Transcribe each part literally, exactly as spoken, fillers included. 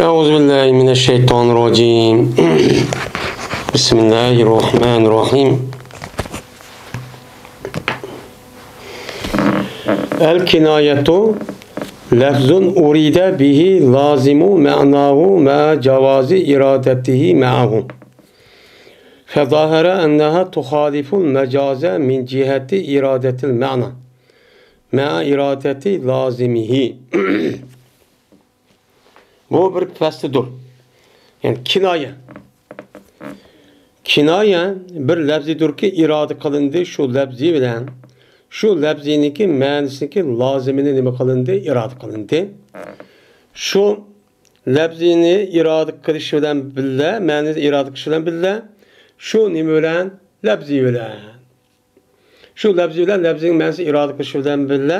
أعوذ بالله من الشيطان الرجيم. بسم الله الرحمن الرحيم. الكناية لفظ أريد به لازم معناه مع جواز إرادته معه. فظهر أنها تخالف المجاز من جهة إرادة المعنى مع إرادة لازمه. بۇ بىر پەسلىدۇر. يەنى كىنايە. كىنايە بىر لەپزىدۇركى، ئىرادە قىلىندى شۇ لەپزى بىلەن، شۇ لەپزىنىڭكى مەنىسىنىڭكى لازىمىنى نېمە قىلىندى؟ ئىرادە قىلىندى. شۇ لەپزىنى ئىرادە قىلىش بىلەن بىللە، مەنىنى ئىرادە قىلىش بىلەن بىللە، شۇ نېمە بىلەن؟ لەپزى بىلەن. شۇ لەپزى بىلەن لەپزىنىڭ مەنىسىنى ئىرادە قىلىش بىلەن بىللە،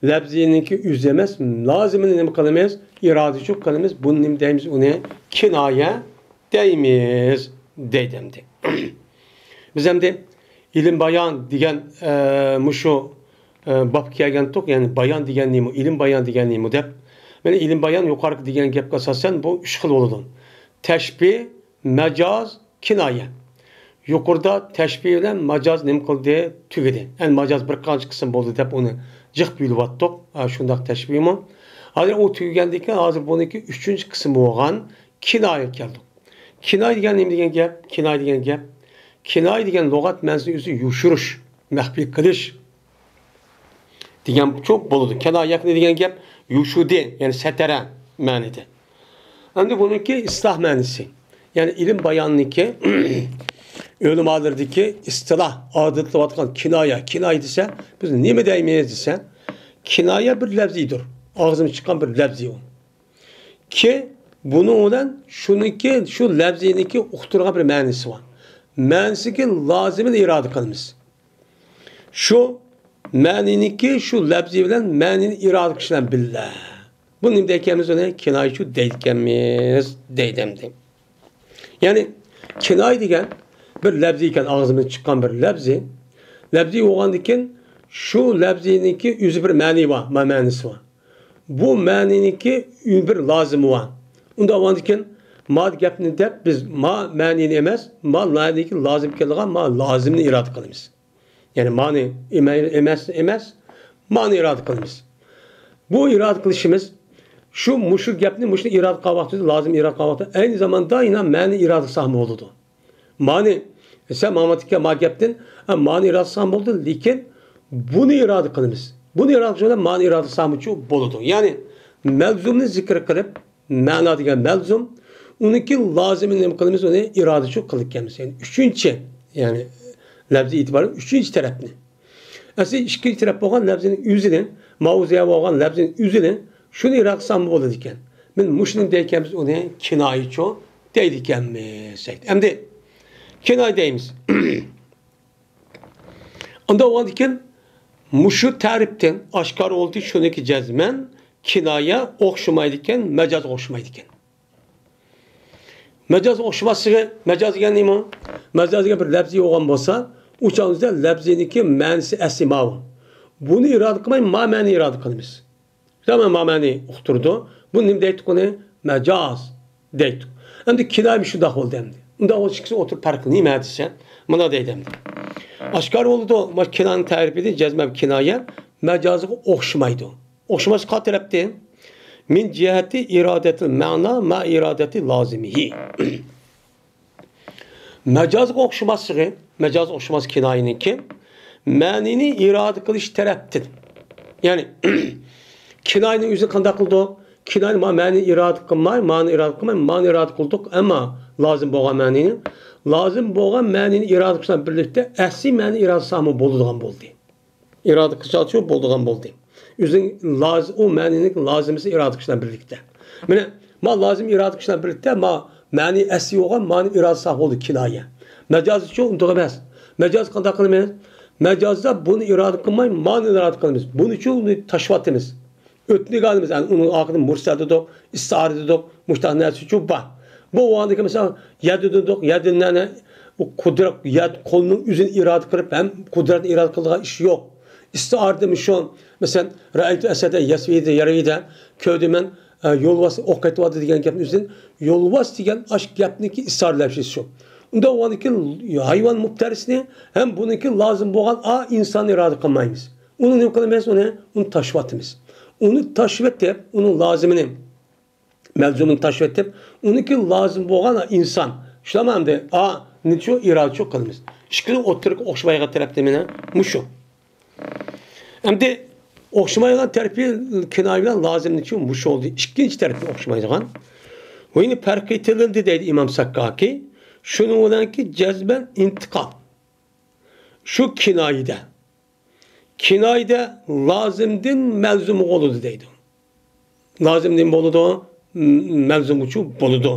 لەپزىنىڭكى ئۆزى ئەمەس، لازىمىنى نېمە قىلىمىز؟ ئىرادىچۇ قىلىمىز. بۇنى نېمە دەيمىز؟ ئۇنى كىنايە دەيمىز، دەيدۇ ئەمدى. بىز ئەمدى ئىلىم بايان دېگەن، ئە، مۇشۇ، ئە، بابقا كەلگەنتۇق، يەنى بايان دېگەن نېمە، ئىلىم بايان دېگەن نېمە دەپ. مانا ئىلىم بايان يۇقىرىقى دېگەن گەپكە ئاساسەن بۇ ئۈچ خىل بولىدۇ. تەشبىھ، مەجاز، كىنايە. يۇقىرىدا تەشبىھ بىلەن ماجاز نېمە قىلدى؟ تۈگىدى. ئەمدى ماجاز بىر قانچە قىسىم بولدى دەپ ئۇنى جىق بۆلۈۋاتتۇق. ئا، شۇنداق تەشبىھمۇ. ھازىر ئۇ تۈگىگەندىن كېيىن ھازىر بۇنىڭكى ئۈچىنچى قىسمى بولغان كىنايەگە كەلدۇق. كىنايە دېگەن نېمە دېگەن گەپ؟ كىنايە دېگەن گەپ. كىنايە دېگەن لۇغەت مەنىسى ئۆزى يوشۇرۇش، مەخپىي قىلىش دېگەنچۇ بولىدۇ. كىنايەكنى دېگەن گەپ يوشۇردى، يەنى سەتەرە مەنىدە. ئەمدى بۇنىڭكى ئىستىلاھ مەنىسى. يەنى ئىلىم باياننىڭكى ئۆلىمالىرىدىكى ئىستىلاھ، ئادەتلىۋاتقان كىنايە، كىنايە دېسە، بىز نېمە دەيمىز دېسە، كىنايە بىر لەپزىدۇر. ئاغزىمىز چىققان بىر لەپزى ئۇ. كى، بۇنىڭ بىلەن شۇنىڭكى، شۇ لەپزىنىڭكى ئۇقتۇرغان بىر مەنىسى بار. مەنىسىگە لازىمىنى ئىرادە قىلىمىز. شۇ مەنىنىڭكى شۇ لەپزى بىلەن مەنىنى ئىرادە قىلىش بىلەن بىللە. بۇ نېمە دەيدىكەنمىز؟ ئۇنى كىنايىچۇ دەيدىكەنمىز، دەيدۇ ئەمدى. يەنى كىنايە دېگەن بىر لەپزى ئىكەن، ئاغزىمىزدىن چىققان بىر لەپزى. لەپزى بولغاندىكىن شۇ لەپزىنىڭكى ئۆزى بىر مەنىسى بار، ما مەنىسى بار. بۇ مەنىنىڭكى بىر لازىمى بار. ئۇنداق بولغاندىكىن ما گەپنى دەپ بىز ما مەنىنى ئەمەس، ما مەنىنىڭكى لازىم كېلىدىغان ما لازىمنى ئىرادە قىلىمىز. يەنى مانى ئەمە-، ئەمەس، ئەمەس، مانى ئىرادە قىلىمىز. بۇ ئىرادە قىلىشىمىز شۇ، مۇشۇ گەپنى، مۇشۇنى ئىرادە قىلغان ۋاقتىدا، لازىم ئىرادە قىلغان ۋاقتىدا، ئەينى زاماندا يەنە مەنىنى ئىرادە قىلساقمۇ بولىدۇ. مانى دېسە، ماڭا ما گەپتىن، ھە، مانى ئىرادە قىلساقمۇ بولىدۇ، لېكىن بۇنى ئىرادە قىلىمىز. بۇنى ئىرادە قىلىش بىلەن مانى ئىرادە قىلساقمۇچۇ بولىدۇ. يەنى مەلزۇمنى زىكىر قىلىپ، مەنا دېگەن مەلزۇم. ئۇنىڭكى لازىمىنى نېمە قىلىمىز؟ ئۇنى ئىرادىچۇ قىلىپ كەلمىز. يەنى ئۈچىنچى، يەنى لەپزى ئېتىبارى ئۈچىنچى تەرەپنى. ئەسلى ئىككىنچى تەرەپ بولغان لەپزىنىڭ ئۆزىنى، ماۋزۇ بولغان لەپزىنىڭ ئۆزىنى شۇنى ئىرادە قىلساقمۇ بولىدىكەن. مانا مۇشۇنى دەيدىكەنمىز، ئۇنى كىنايىچۇ دەيدىكەنمىز. ئەمدى كىنايە دەيمىز. ئۇنداق بولغاندىكىن مۇشۇ تەرىپتىن ئاشكارا بولدى، شۇنىڭكى جەزمەن كىنايە ئوخشىمايدىكەن، مەجازغا ئوخشىمايدىكەن. مەجاز ئوخشىماسلىقى، مەجاز دېگەن نېمە؟ مەجاز دېگەن بىر لەپزى بولغان بولسا، ئۇ چاغدا لەپزىنىڭكى مەنىسى ئەسلى ماۋۇ. بۇنى ئىرادە قىلماي، ما مەنىنى ئىرادە قىلىمىز. زامان ما مەنىنى ئۇقتۇرىدۇ. بۇ نېمە دەيتتۇق ئۇنى؟ مەجاز دەيتتۇق. ئەمدى كىنايە شۇنداق بولدى ئەمدى. ئۇنداق بولسا ئىككىسى ئوتتۇرا پەرقى نېمە دېسە، مانا دەيدۇ ئەمدى. ئاشكارا بولىدۇ، ما كىنايەنىڭ تەرىپىدە جەزمەن كىنايە مەجازغا ئوخشىمايدۇ. ئوخشىماسلىقى قانداق تەرەپتىن؟ مىن جىھەتى ئىرادەتىل مەنا ما ئىرادەتى لازىمىھى. مەجازغا ئوخشىماسلىقى، مەجازغا ئوخشىماس كىنايىنىڭكى، مەنىنى ئىرادە قىلىش تەرەپتىن. يەنى، كىنايىنىڭ ئۆزى قانداق قىلدۇق؟ كىنايىنى ما مەنىنى ئىرادە قىلماي، مانى ئىرادە قىلماي، مانى ئىرادە قىلدۇق، ئەمما لازىم بولغان مەنىنى، لازىم بولغان مەنىنى ئىرادە قىلىش بىلەن بىرلىكتە ئەسلى مەنىنى ئىرادە قىلساقمۇ بولىدىغان بولدى. ئىرادە قىلىشچۇ بولىدىغان بولدى. ئۆزىنىڭ لاز-، ئۇ مەنىنىڭ لازىمىسى ئىرادە قىلىش بىلەن بىرلىكتە. مانا، ما لازىم ئىرادە قىلىش بىلەن بىرلىكتە، ما مەنى ئەسلى بولغان مانى ئىرادە قىلساق بولدى كىنايە. مەجازچۇ ئۇنداق ئەمەس. مەجاز قانداق قىلىمىز؟ مەجازدا بۇنى ئىرادە قىلماي، مانى ئىرادە قىلىمىز. بۇنىچۇ ئۇنى تاشلاۋاتىمىز. ئۆتنىگە ئالىمىز، يەنى ئۇنىڭ ئارقىدىن مۇرسەل دېدۇق، ئىستىئارە دېدۇق، مۇشۇنداق نەرسىچۇ بار. بۇ ۋاقىتتىكى مىسال، يەددە دېدۇق، يەددىنى ئەنە، ئۇ قۇدرەت، يەد قولنىڭ ئۆزىنى ئىرادە قىلىپ، ھەم قۇدرەتنى ئىرادە قىلىدىغان ئىش يوق. ئىستىئارىدىمۇ شۇ، مەسىلەن، رەئەيتۇ ئەسەدە يەسۋىدە يەرۋىدە، كۆردۈم مەن، ئە، يولۋاس ئوق ئېتىۋاتىدۇ دېگەن گەپنىڭ ئۆزىدىن يولۋاس دېگەن ئاشۇ گەپنىڭكى ئىسارىلەپشىسى شۇ. ئۇنداق بولغاندىكىن ھايۋان مۇپتەرىسىنى ھەم بۇنىڭكى لازىم بولغان ئا ئىنساننى ئىرادە قىلمايمىز. ئۇنى نېمە قىلىمىز؟ ئۇنى، ئۇنى تاشلىۋاتىمىز. ئۇنى تاشلىۋېتىپ، ئۇنىڭ لازىمىنى، مەلزۇمىنى تاشلىۋېتىپ، ئۇنىڭكى لازىم بولغان ئىنسان، شۇلارمۇ ئەمدى ئا نېچۇ ئىرادىچۇ قىلىمىز. ئىككىنىڭ ئوتتۇرىغا ئوخشىمايدىغان تەرەپتە مانا مۇشۇ. ئەمدى ئوخشىمايدىغان تەرىپى كىنايە بىلەن لازىمنىچۇ مۇشۇ بولدى. ئىككىنچى تەرىپى ئوخشىمايدىغان. ۋە يەنە پەرق ئېتىلىندى دەيدۇ ئىمام سەككاكى. شۇنىڭ بىلەنكى جەزمەن ئىنتىقال. شۇ كىنايىدە. كىنايىدە لازىمدىن مەلزۇم بولىدۇ دەيدۇ. لازىم نېمە بولىدۇ؟ م-، مەلزۇمغىچۇ بولىدۇ.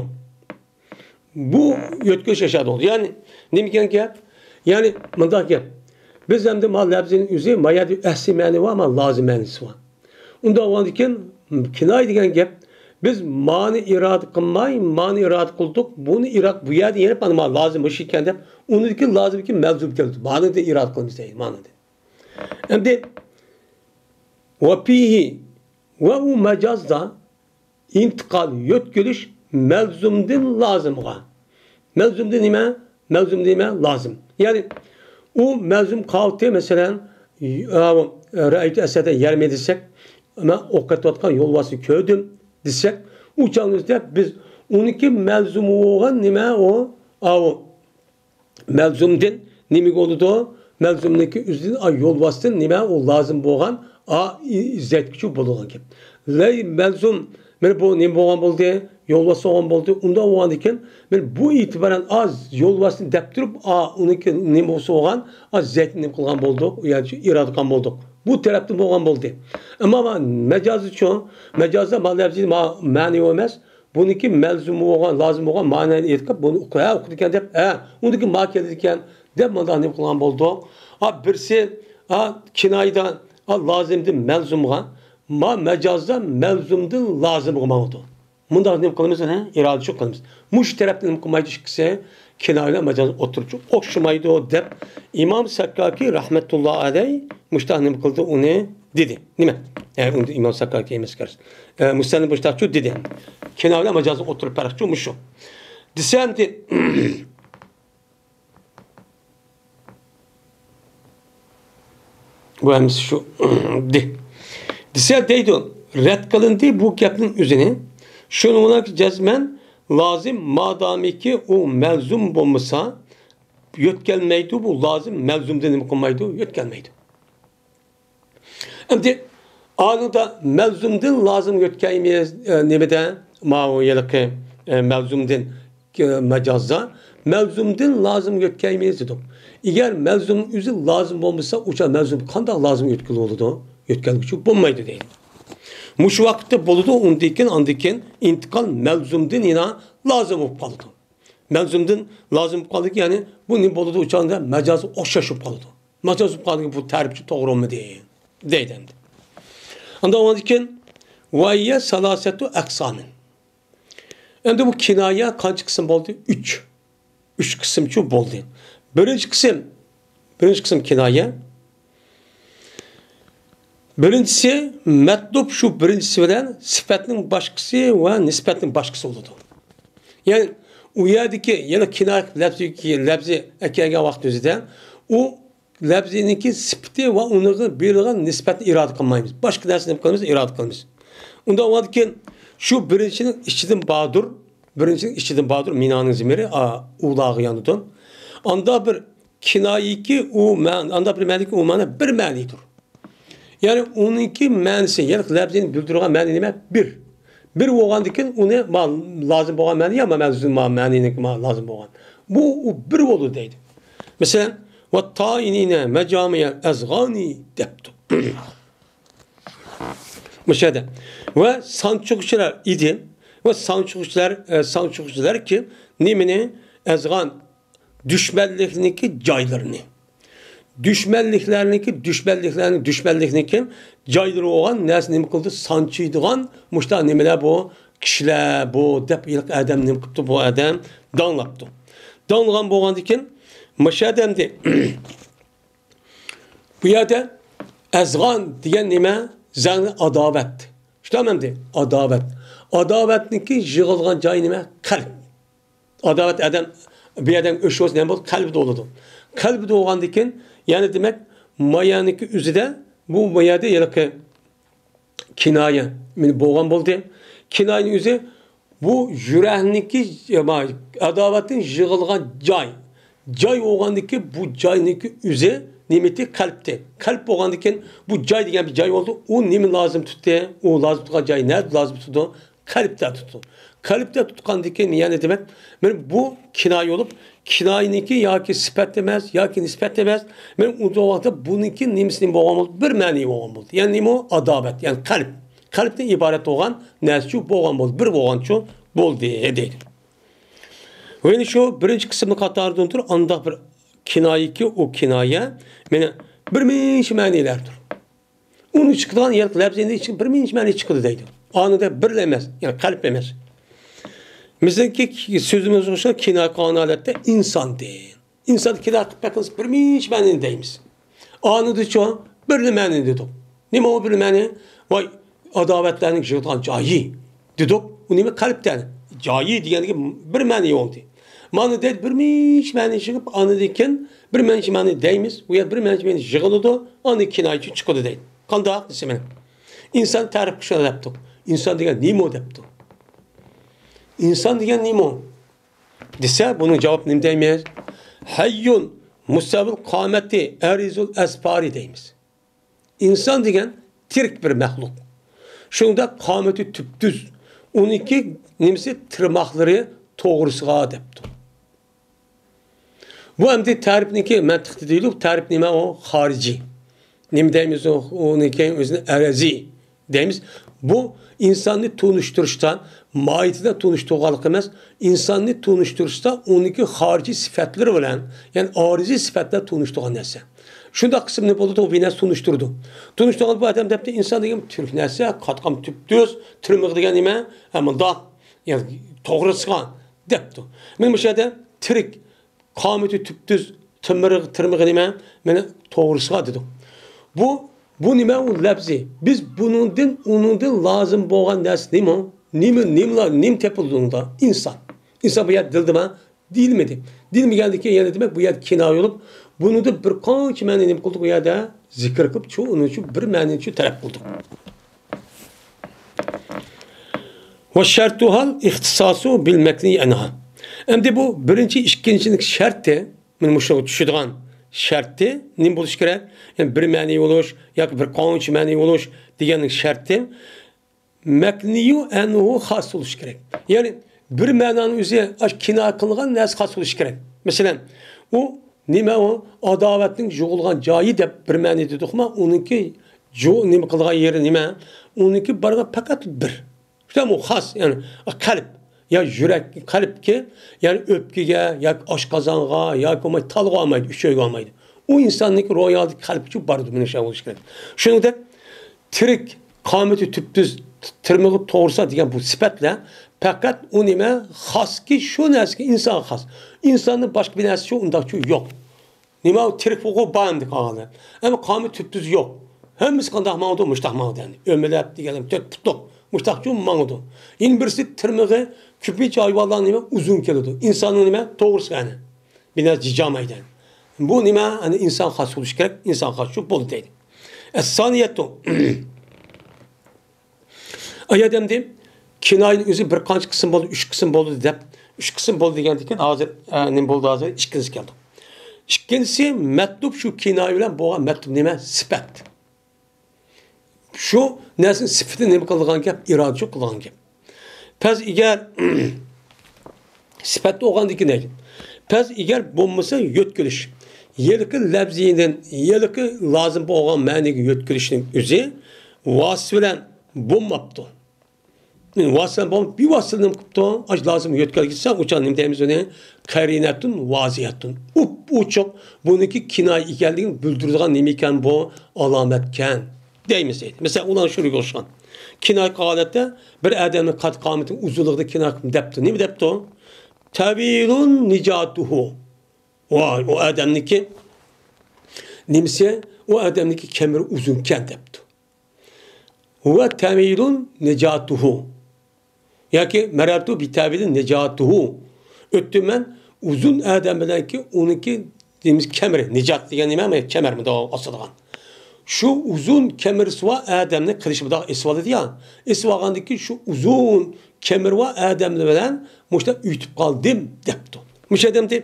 بۇ يۆتكىلىش ئاشۇنداق بولىدۇ. يەنى نېمىكەن گەپ؟ يەنى مۇنداق گەپ. بىز ئەمدى ما لەپزىنىڭ ئۆزى، ما يەردە ئەسلى مەنى بار، ما لازىم مەنىسى بار. ئۇنداق بولغاندىكىن كىنايە دېگەن گەپ، بىز مانى ئىرادە قىلماي، مانى ئىرادە قىلدۇق، بۇنى ئىراد-، بۇ يەردە يەنە مانا ما لازىم مۇشۇ ئىكەن دەپ، ئۇنىڭدىكى لازىمكى مەلزۇم كەلدى. مانىدىن ئىرادە قىلىمىز دەيدۇ، مانىدىن. ئەمدى ۋە پىھى ۋە ئۇ مەجازدا ئىنتىقال يۆتكىلىش مەلزۇمدىن لازىمغا. مەلزۇمدىن نېمە؟ مەلزۇمدىن نېمە؟ لازىم. يەنى ئۇ مەلزۇم قالتى، مەسىلەن، ئاۋۇ رەئەيتۇ ئەسەدە يەرمى دېسەك، مەن ئوق ئېتىۋاتقان يولۋاسنى كۆردۈم دېسەك، ئۇ چاغنىڭدا بىز ئۇنىڭكى مەلزۇم بولغان نېمە ئۇ؟ ئاۋۇ مەلزۇمدىن نېمە بولىدۇ؟ مەلزۇمنىڭكى ئۆزىدىن، ئا، يولۋاستىن نېمە ئۇ لازىم بولغان، ئا، ئىززەتكۈچى بولىدىغان گەپ. لەي مەلزۇم، مانا بۇ نېمە بولغان بولدى؟ يولۋاس بولغان بولدى. ئۇنداق بولغاندىكىن، مانا بۇ ئېتىبارەن، ئا، يولۋاسنى دەپ تۇرۇپ، ئا، ئۇنىڭكى نېمە بولسا بولغان، ئا، زەيتنى نېمە قىلغان بولدۇق؟ يەنى ئىرادە قىلغان بولدۇق. بۇ تەرەپتىن بولغان بولدى. ئەمما ما-، مەجازىچۇ؟ مەجازدا ما لەپزى، ما مەنى ئەمەس. بۇنىڭكى مەلزۇم بولغان، لازىم بولغان مانىنى ئېيتقان، بۇنى ئۇق-، ھە، ئۇقىدىكەن دەپ، ھە، ئۇنىڭكى ما كېلىدىكەن دەپ مۇنداق نېمە قىلغان بولدۇق. ھا، بىرسى، ھا، كىنايىدە، ھا، لازىمدىن مەلزۇمغا، ما مەجازدا مەلزۇمدىن لازىمغا ماڭىدۇ. مۇنداق نېمە قىلىمىز، ھە؟ ئىرادىچۇ قىلىمىز. مۇشۇ تەرەپتىن نېمە قىلمايدۇ ئىككىسى؟ كىنايە بىلەن مەجاز ئوتتۇرىچۇ ئوخشىمايدۇ دەپ ئىمام سەككاكى رەھمەتۇللا ئەلەي مۇشۇنداق نېمە قىلدى، ئۇنى دېدى. نېمە؟ ئە، ئۇنى ئىمام سەككاكى ئەمەس، قەرز. ئە، مۇسەننىپ مۇشۇنداقچۇ دېدى. كىنايە بىلەن مەجازنىڭ ئوتتۇرا پەرقىچۇ مۇشۇ. دېسە ئەمدى، بۇ ھەممىسى شۇ. دې-، دېسە دەيدۇ، رەت قىلىندى بۇ گەپنىڭ ئۆزىنى. شۇنىڭ بىلەن جەزمەن لازىم، مادامىكى ئۇ مەلزۇم بولمىسا، يۆتكەلمەيدۇ، بۇ لازىم مەلزۇمدىن نېمە قىلمايدۇ، يۆتكەلمەيدۇ. ئەمدى ئانىدا مەلزۇمدىن لازىم يۆتكەيمىز، ئە، نېمىدە؟ ماۋۇ ھېلىقى، ئە، مەلزۇمدىن، ئە، مەجازدا مەلزۇمدىن لازىم يۆتكەيمىز دېدۇق. ئەگەر مەلزۇم ئۆزى لازىم بولمىسا، ئۇچا مەلزۇم قانداق لازىم يۆتكىلى بولىدۇ؟ يۆتكەلگۈچى بولمايدۇ دەيدۇ. مۇشۇ ۋاقىتتا بولىدۇ، ئۇندىن كېيىن، ئاندىن كېيىن ئىنتىقال مەلزۇمدىن يەنە لازىم بولۇپ قالىدۇ. مەلزۇمدىن لازىم بولۇپ قالدىكى، يەنى بۇ نېمە بولىدۇ؟ ئۇچاندا مەجازغا ئوخشاش بولۇپ قالىدۇ. مەجاز بولۇپ قالدىكى بۇ تەرىپچە توغرا بولمىدى دەيدۇ ئەمدى. ئاندىن ئاندىن كېيىن، ۋەھىيە سالاسەتۇ ئەقسامىن. ئەمدى بۇ كىنايە قانچە قىسىم بولدى؟ ئۈچ. ئۈچ قىسىمچە بولدى. بىرىنچى قىسىم، بىرىنچى قىسىم كىنايە. بىرىنچىسى مەتلۇب، شۇ بىرىنچىسى بىلەن سۈپەتنىڭ باشقىسى ۋە نىسبەتنىڭ باشقىسى بولىدۇ. يەنى ئۇ يەردىكى يەنە كىنايە لەپزى، لەپزى ئەكەلگەن ۋاقىت ئۆزىدە ئۇ لەپزىنىڭكى سۈپىتى ۋە ئۇنىڭغا بېرىلغان نىسبەتنى ئىرادە قىلمايمىز. باشقا نەرسىنى نېمە قىلىمىز؟ ئىرادە قىلىمىز. ئۇنداق بولغاندىكىن شۇ بىرىنچىنىڭ ئىچىدىن باردۇر، بىرىنچىنىڭ ئىچىدىن باردۇر، مىنانىڭ زىمىرى، ئا، ئۇلارغا يانىدۇ. ئاندا بىر كىنايىكى ئۇ مەن-، ئاندا بىر مەنىكى ئۇ مەنە بىر مەنىدۇر. يەنى ئۇنىڭكى مەنىسى، يەنى لەپزىنى بىلدۈرىدىغان مەنى نېمە؟ بىر. بىر بولغاندىكىن ئۇنى ما لازىم بولغان مەنى يا ما مەلزۇم ما مەنىنىڭكى ما لازىم بولغان. بۇ، ئۇ بىر بولىدۇ دەيدۇ. مەسىلەن، ۋە تائىنىنە مەجامىئەل ئەزغانى دەپتۇ. مۇشۇ يەردە. ۋە سانچىغۇچىلار ئىدى. ۋە سانچىغۇچىلار، ئە، سانچىغۇچىلار كىم؟ نېمىنى؟ ئەزغان دۈشمەنلىكنىڭكى جايلىرىنى. دۈشمەنلىكلەرنىڭكى، دۈشمەنلىكلەرنىڭ، دۈشمەنلىكنىڭكى جايلىرى بولغان نەرسە نېمە قىلدى؟ سانچىيدىغان مۇشۇنداق نېمىلەر بۇ؟ كىشىلەر بۇ دەپ ھېلىقى ئادەم نېمە قىپتۇ؟ بۇ ئادەم داڭلاپتۇ. داڭلىغان بولغاندىكىن، مۇشۇ ئادەمدى بۇ يەردە ئەزغان دېگەن نېمە؟ زەڭ ئاداۋەت. شۇنداقمۇ ئەمدى؟ ئاداۋەت. ئاداۋەتنىڭكى يىغىلغان جايى نېمە؟ قەلب. ئاداۋەت ئادەم، بىر ئادەم ئۆچ بولسا نېمە بولىدۇ؟ قەلبىدە بولىدۇ. قەلبىدە بولغاندىكىن، يەنە دېمەك، مايانىڭكى ئۆزىدە، بۇ، بۇ يەردە ھېلىقى كىنايە مانا بولغان بولدى. كىنايىنىڭ ئۆزى بۇ يۈرەكنىڭكى، ما-، ئاداۋەتنىڭ يىغىلغان جاي. جاي بولغاندىكىن بۇ جاينىڭكى ئۆزى نېمىتى؟ قەلبتى. قەلب بولغاندىكىن بۇ جاي دېگەن بىر جاي بولدى. ئۇ نېمە لازىم تۇتتى؟ ئۇ لازىم تۇتقان جاي نەدە لازىم تۇتىدۇ؟ قەلبتە تۇتىدۇ. قەلبتە تۇتقاندىكىن يەنە دېمەك، مانا بۇ كىنايە بولۇپ، كىنايىنىڭكى ياكى سۈپەت ئەمەس، ياكى نىسبەت ئەمەس، مانا ئۇ ۋاقىتتا بۇنىڭكى نېمىسى نېمە بولغان بولدى؟ بىر مەنىي بولغان بولدى. يەنى نېمە ئۇ؟ ئاداۋەت. يەنى قەلب. قەلبتىن ئىبارەت بولغان نەرسىچۇ بولغان بولدى. بىر بولغانچۇ بولدى دەيدۇ. ۋە يەنە شۇ بىرىنچى قىسىمنى قاتارىدىن تۇرۇپ، ئانداق بىر كىنايىكى، ئۇ كىنايە مانا بىر مۇنچە مەنىلەردۇر. ئۇنى چىقىدىغان يەر لەپزىنى ئىچىگە بىر مۇنچە مەنى چىقىدۇ دەيدۇ. ئانىدا بىرلا ئەمەس، يەنى قەلب ئەمەس. بىزنىڭكى سۆزىمىز ئوخشاش كىنايە قىلغان ھالەتتە ئىنساندىن. ئىنسان كىنايە قىلىپ بەكرىسى بىر مۇنچە مەنىنى دەيمىز. ئانىدىچۇ بىرلا مەنىنى دېدۇق. نېمە ئۇ بىرلا مەنى؟ ۋاي، ئاداۋەتلەرنىڭ يىغىلغان جايى دېدۇق. ئۇ نېمە؟ قەلبتە. جايى دېگەندىكى بىر مەنى بولدى. مانا دەيدۇ، بىر مۇنچە مەنى يىغىپ، ئانىدىن كېيىن بىر مۇنچە مەنى دەيمىز. ئۇ يەر بىر مۇنچە مەنى يىغىلىدۇ، ئاندىن كىنايىچۇ چىقىدۇ دەيدۇ. قانداق دېسە مانا، ئىنسان تەرىپكە شۇنداق دەپتۇ. ئىنسان دېگەن نېمە دەپتۇ. ئىنسان دېگەن نېمە دېسە، بۇنىڭ جاۋابى نېمە دەيمىز؟ ھەييۇن مۇستەۋىل قامەتى ئەرىزۇل ئەسپارى دەيمىز. ئىنسان دېگەن تىرىك بىر مەخلۇق. شۇنىڭدەك قامىتى تۈپتۈز، ئۇنىڭكى نېمىسى، تىرماقلىرى توغرىسىغا دەپتۇ. بۇ ئەمدى تەرىپنىڭكى مەنتىقتە دېيىلۇپ، تەرىپ نېمە ئۇ؟ خارىجىي. نېمە دەيمىز ئۇ؟ ئۇنىڭكى ئۆزىنى ئەرەزىي دەيمىز. بۇ ئىنساننى تونۇشتۇرۇشتا، ماھىيىتىدە تونۇشتۇرغانلىق ئەمەس، ئىنساننى تونۇشتۇرۇشتا ئۇنىڭكى خارىجىي سۈپەتلىرى بىلەن، يەنى ئارىزىي سۈپەتلەر تونۇشتۇرغان نەرسە. شۇنداق قىسىمنى بولىدۇ، بىر نەرسە تونۇشتۇرىدۇ. تونۇشتۇرغان بۇ ئادەم دەپتۇ، ئىنسان دېگەن تۈرك نەرسە، قاتقان تۈپتۈز، تىرمىق دېگەن نېمە؟ ھە، مۇنداق، يەنى توغرىسىغا دەپتۇ. مانا مۇشۇ يەردە تىرىك، قامىتى تۈپتۈز، تىرمىغى، تىرمىغى نېمە؟ مانا توغرىسىغا دېدۇق. بۇ، بۇ نېمە؟ ئۇ لەپزى. بىز بۇنىڭدىن، ئۇنىڭدىن لازىم بولغان نەرسە نېمە؟ نېمە، نېمىلا، نېمە تېپىلدى ئۇندا؟ ئىنسان. ئىنسان بۇ يەردە دېيىلدىمۇ؟ دېيىلمىدى. دېيىلمىگەندىكىن يەنە دېمەك، بۇ يەردە كىنايە بولۇپ، بۇنىڭدا بىر قانچە مەنە نېمە قىلدۇق بۇ يەردە؟ زىكىر قىلىپ، شۇ، ئۇنى شۇ بىر مەنىنى شۇ تەلەپ قىلدۇق. ۋە شەرتۇھەل ئىختىساسۇ بىل مەكنىي ئەنھا. ئەمدى بۇ بىرىنچى، ئىككىنچىنىڭ شەرتى، مانا مۇشۇغا چۈشىدىغان شەرتى نېمە بولۇشى كېرەك؟ يەنى بىر مەنىي بولۇش ياكى بىر قانچە مەنىي بولۇش دېگەننىڭ شەرتى، مەكنىيۇ ئەنھۇ خاس بولۇشى كېرەك. يەنى بىر مەنانىڭ ئۆزى ئاشۇ كىنايە قىلغان نەرسە خاس بولۇشى كېرەك. مەسىلەن، ئۇ نېمە ئۇ؟ ئاداۋەتنىڭ يىغىلغان جايى دەپ بىر مەنە دېدۇقما، ئۇنىڭكى جو-، نېمە قىلغان يېرى نېمە؟ ئۇنىڭكى بارغان پەقەت بىر. شۇنداقمۇ خاس، يەنى قەلب، يا يۈرەك، قەلبكى، يەنى ئۆپكىگە ياكى ئاشقازانغا ياكى بولماي تالغا ئالمايدۇ، ئۈچەيگە ئالمايدۇ. ئۇ ئىنساننىڭكى روھىياتىدىكى قەلبكى بارىدۇ، مېنىڭچە بولۇشى كېرەك. شۇنىڭدەك تىرىك، قامىتى تۈپتۈز، تىرمىغى توغرىسا دېگەن بۇ سۈپەتلەر پەقەت ئۇ نېمە خاسكى، شۇ نەرسىگە ئىنسانغا خاس. ئىنساندىن باشقا بىر نەرسە شۇ ئۇنداقچۇ يوق. نېمە ئۇ تىرىك بولغۇ بار ئەمدى قالغانلار. ئەمما قامىتى تۈپتۈز يوق. ھەممىسى قانداق ماڭىدۇ؟ مۇشتاق ماڭىدۇ ئەمدى. ئۆمىلەپ دېگەن تۆت پۇتلۇق مۇشتاقچۇ ماڭىدۇ. يەنە بىرسى تىرمىغى، كۆپىنچە ھايۋانلار نېمە ئۇزۇن كېلىدۇ. ئىنساننىڭ نېمە توغرىسى ئەنە. بىر نەرسە جىجامايدۇ. بۇ نېمە؟ ئەنە ئىنسان خاس بولۇشى كېرەك، ئىنسان خاس شۇ بولدى دەيدۇ. ئەسسانىيەتۇ. ئايا دەمدى كىنايىنىڭ ئۆزى بىر قانچە قىسىم بولدى، ئۈچ قىسىم بولدى دەپ، ئۈچ قىسىم بولدى دېگەندىكىن ھازىر، ئە، نېمە بولدى ھازىر؟ ئىككىنچىسى كەلدى. ئىككىنچىسى مەتلۇب شۇ كىنايە بىلەن بولغان مەتلۇب نېمە؟ سۈپەت. شۇ نەرسىنىڭ سۈپىتىنى نېمە قىلىدىغان گەپ؟ ئىرادىچۇ قىلىدىغان گەپ. پەز ئىگەر سۈپەتتە بولغاندىكىن دەيدۇ. پەز ئىگەر بولمىسا يۆتكىلىش. ھېلىقى لەپزىدىن ھېلىقى لازىم بولغان مەنىگە يۆتكىلىشنىڭ ئۆزى ۋاسىتە بىلەن بولماپتۇ. ۋاسىتە بولماپ، بىۋاسىتە نېمە قىپتۇ؟ ئاش لازىم يۆتكەلگىچە ئۇچان نېمە دەيمىز ئۇنى؟ قەرىنەتۇن ۋازىھەتۇن. ئۇپ-ئوچۇق بۇنىڭكى كىنايە ئىكەنلىكىنى بىلدۈرىدىغان نېمە ئىكەن بۇ؟ ئالامەتكەن دەيمىز دەيدۇ. مەسىلەن، ئۇلار شۇنى ئوخشىغان. كىنايە قىلغان ھالەتتە بىر ئادەمنىڭ قەد-قامىتىنىڭ ئۇزۇنلۇقىدا كىنايە قىلىپ دەپتۇ. نېمە دەپتۇ؟ تەۋىلۇن نىجاتۇھۇ. ۋاي، ئۇ ئادەمنىڭكى نېمىسى؟ ئۇ ئادەمنىڭكى كەمىرى ئۇزۇنكەن دەپتۇ. ھۇۋە تەۋىلۇن نىجاتۇھۇ. ياكى مەرەرتۇ بىتەۋىلىن نىجاتۇھۇ. ئۆتتۈم مەن ئۇزۇن ئادەم بىلەنكى ئۇنىڭكى دېيمىز كەمىرى. نىجات دېگەن نېمە؟ مانا كەمەر مۇنداق ئاسىدىغان. شۇ ئۇزۇن كەمىرسى بار ئادەمنى قىلىچ مۇنداق ئېسىۋالىدۇ يا. ئېسىۋالغاندىن كېيىن شۇ ئۇزۇن كەمىرى بار ئادەملەر بىلەن مۇشۇنداق ئۆتۈپ قالدىم دەپتۇ. مۇشۇ ئادەمدە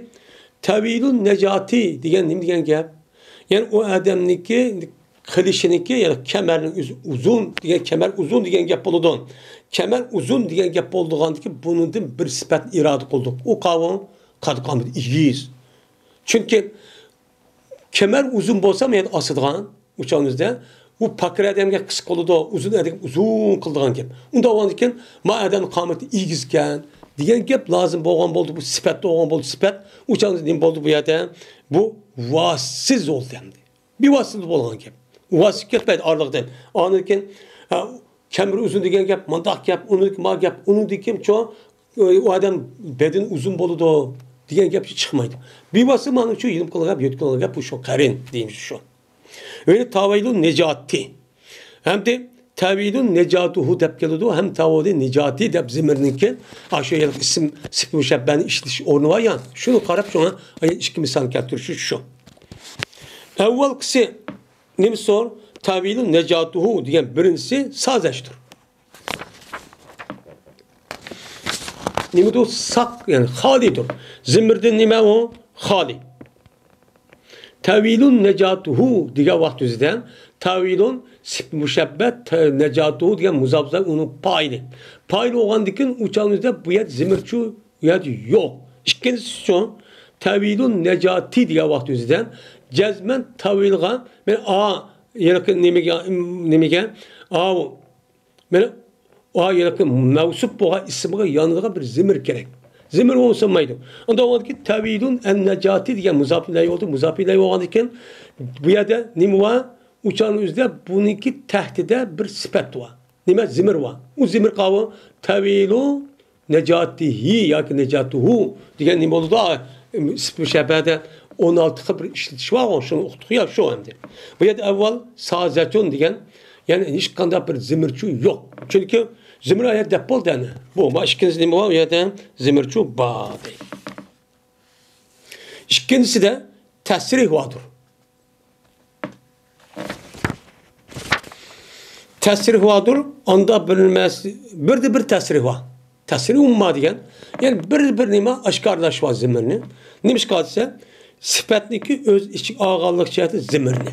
تەۋىلۇن نىجاتى دېگەن نېمە دېگەن گەپ؟ يەنى ئۇ ئادەمنىڭكى قىلىچىنىڭكى، يەنى كەمەرنىڭ ئۆزى ئۇزۇن دېگەن، كەمەر ئۇزۇن دېگەن گەپ بولىدۇ. كەمەر ئۇزۇن دېگەن گەپ بولىدىغاندىكى بۇنىڭدىن بىر سۈپەتنى ئىرادە قىلدۇق. ئۇ قاۋۇ قاد قامىتى ئېگىز. چۈنكى كەمەر ئۇزۇن بولسا، مەيەردە ئاسىدىغان، ئۇچانىزدا، ئۇ پاكىر ئادەمگە قىسقا قىلىدۇ، ئۇزۇن ئادەمگە ئۇزۇن قىلىدىغان گەپ. ئۇنداق بولغاندىكىن، ما ئادەمنىڭ قامىتى ئېگىزكەن دېگەن گەپ لازىم بولغان بولدى، بۇ سۈپەتتە بولغان بولدى، سۈپەت. ئۇچانىزدا نېمە بولدى بۇ يەردە؟ بۇ ۋاسىتىسىز بولدى ئەمدى. بىۋاسىتە بولغان گەپ. ۋاسىتە كەتمەيدۇ ئارىلىقتىن. ئاندىن كېيىن، ھە، كەمىرى ئۇزۇن دېگەن گەپ، مۇنداق گەپ، ئۇنىڭدىكى ما گەپ، ئۇنىڭدىكى شۇ، ئۇ ئادەم بەدىنى ئۇزۇن بولىدۇ دېگەن گەپ چىقمايدۇ. بىۋاسىتە مانا شۇ يېنىپ قالغان گەپ، يۆتكىلىپ قالغان گەپ، بۇ شۇ قەرىن دېيىمىز شۇ. ۋە تاۋىلۇ نىجاتى. ھەمدە تاۋىلۇ نىجاتۇھۇ دەپ كېلىدۇ، ھەم تاۋىلۇ نىجاتى دەپ زىمىرنىڭكى، ئاشۇ يەردە ئىسىم سىپىت مۇشەببەنى ئىشلىتىش ئورنى بار يا، شۇنى قاراپ شۇڭا ئىككى مىسال كەلتۈرۈش شۇ. ئەۋۋەلقىسى نېمە سور؟ تاۋىلۇ نىجاتۇھۇ دېگەن بىرىنچىسى سازەشتۇر. نېمىدۇ؟ ساق، يەنى خالىيدۇر. زىمىردىن نېمە ئۇ؟ خالىي. تاۋىلۇن نىجاتۇھۇ دېگەن ۋاقىت ئۆزىدە تاۋىلۇن سىپىت مۇشەببە، ت-، نىجاتۇھۇ دېگەن مۇزاپلار ئۇنىڭ پائىلى. پائىل بولغاندىكىن ئۇ چاغنىڭ ئۆزىدە بۇ يەردە زىمىرچۇ يەردە يوق. ئىككىنچىسىچۇ؟ تاۋىلۇن نىجاتى دېگەن ۋاقىت ئۆزىدە جەزمەن تاۋىلغا، مەن ئا، يەنە نېمىگە، نېمىگە؟ ئاۋۇ مانا ئا يەنە مەۋسۇپ بولغان ئىسىمغا يانىدىغان بىر زىمىر كېرەك. زىمىر بولمىسا بولمايدۇ. ئۇنداق بولغاندىكىن تەۋىدۇن ئەن نەجاتى دېگەن مۇزاپىلەي بولدى. مۇزاپىلەي بولغاندىكىن بۇ يەردە نېمە بار؟ ئۇچارنىڭ ئۆزىدە بۇنىڭكى تەھتىدە بىر سۈپەت بار. نېمە؟ زىمىر بار. ئۇ زىمىر قاۋۇ تەۋىلۇ نەجاتىھى ياكى نەجاتۇھۇ دېگەن نېمە بولىدۇ؟ ئىسمى مۇشەببەدە ئون ئالتە خىل بىر ئىشلىتىش بار، شۇنى ئۇقتۇق يا شۇ ئەمدى. بۇ يەردە ئەۋۋال سازەتۇن دېگەن، يەنى ھېچقانداق بىر زىمىرچۇ يوق. چۈنكى زىمىر ئايەت دەپ بولدى ئەنە. بۇ، ما ئىككىنچى نېمە بار؟ بۇ يەردە زىمىرچۇ بار دەيدۇ. ئىككىنچىسىدە تەسرىھ باردۇر. تەسرىھ باردۇر، ئاندا بىلمەس، بىردە بىر تەسرىھ بار. تەسرىھ ئۇمما دېگەن، يەنى بىر، بىر نېمە ئاشكارىلاش بار زىمىرنى. نېمىشقا دېسە، سۈپەتنىكى ئۆز ئىچىگە ئالغانلىق جەھەتتە زىمىرنى.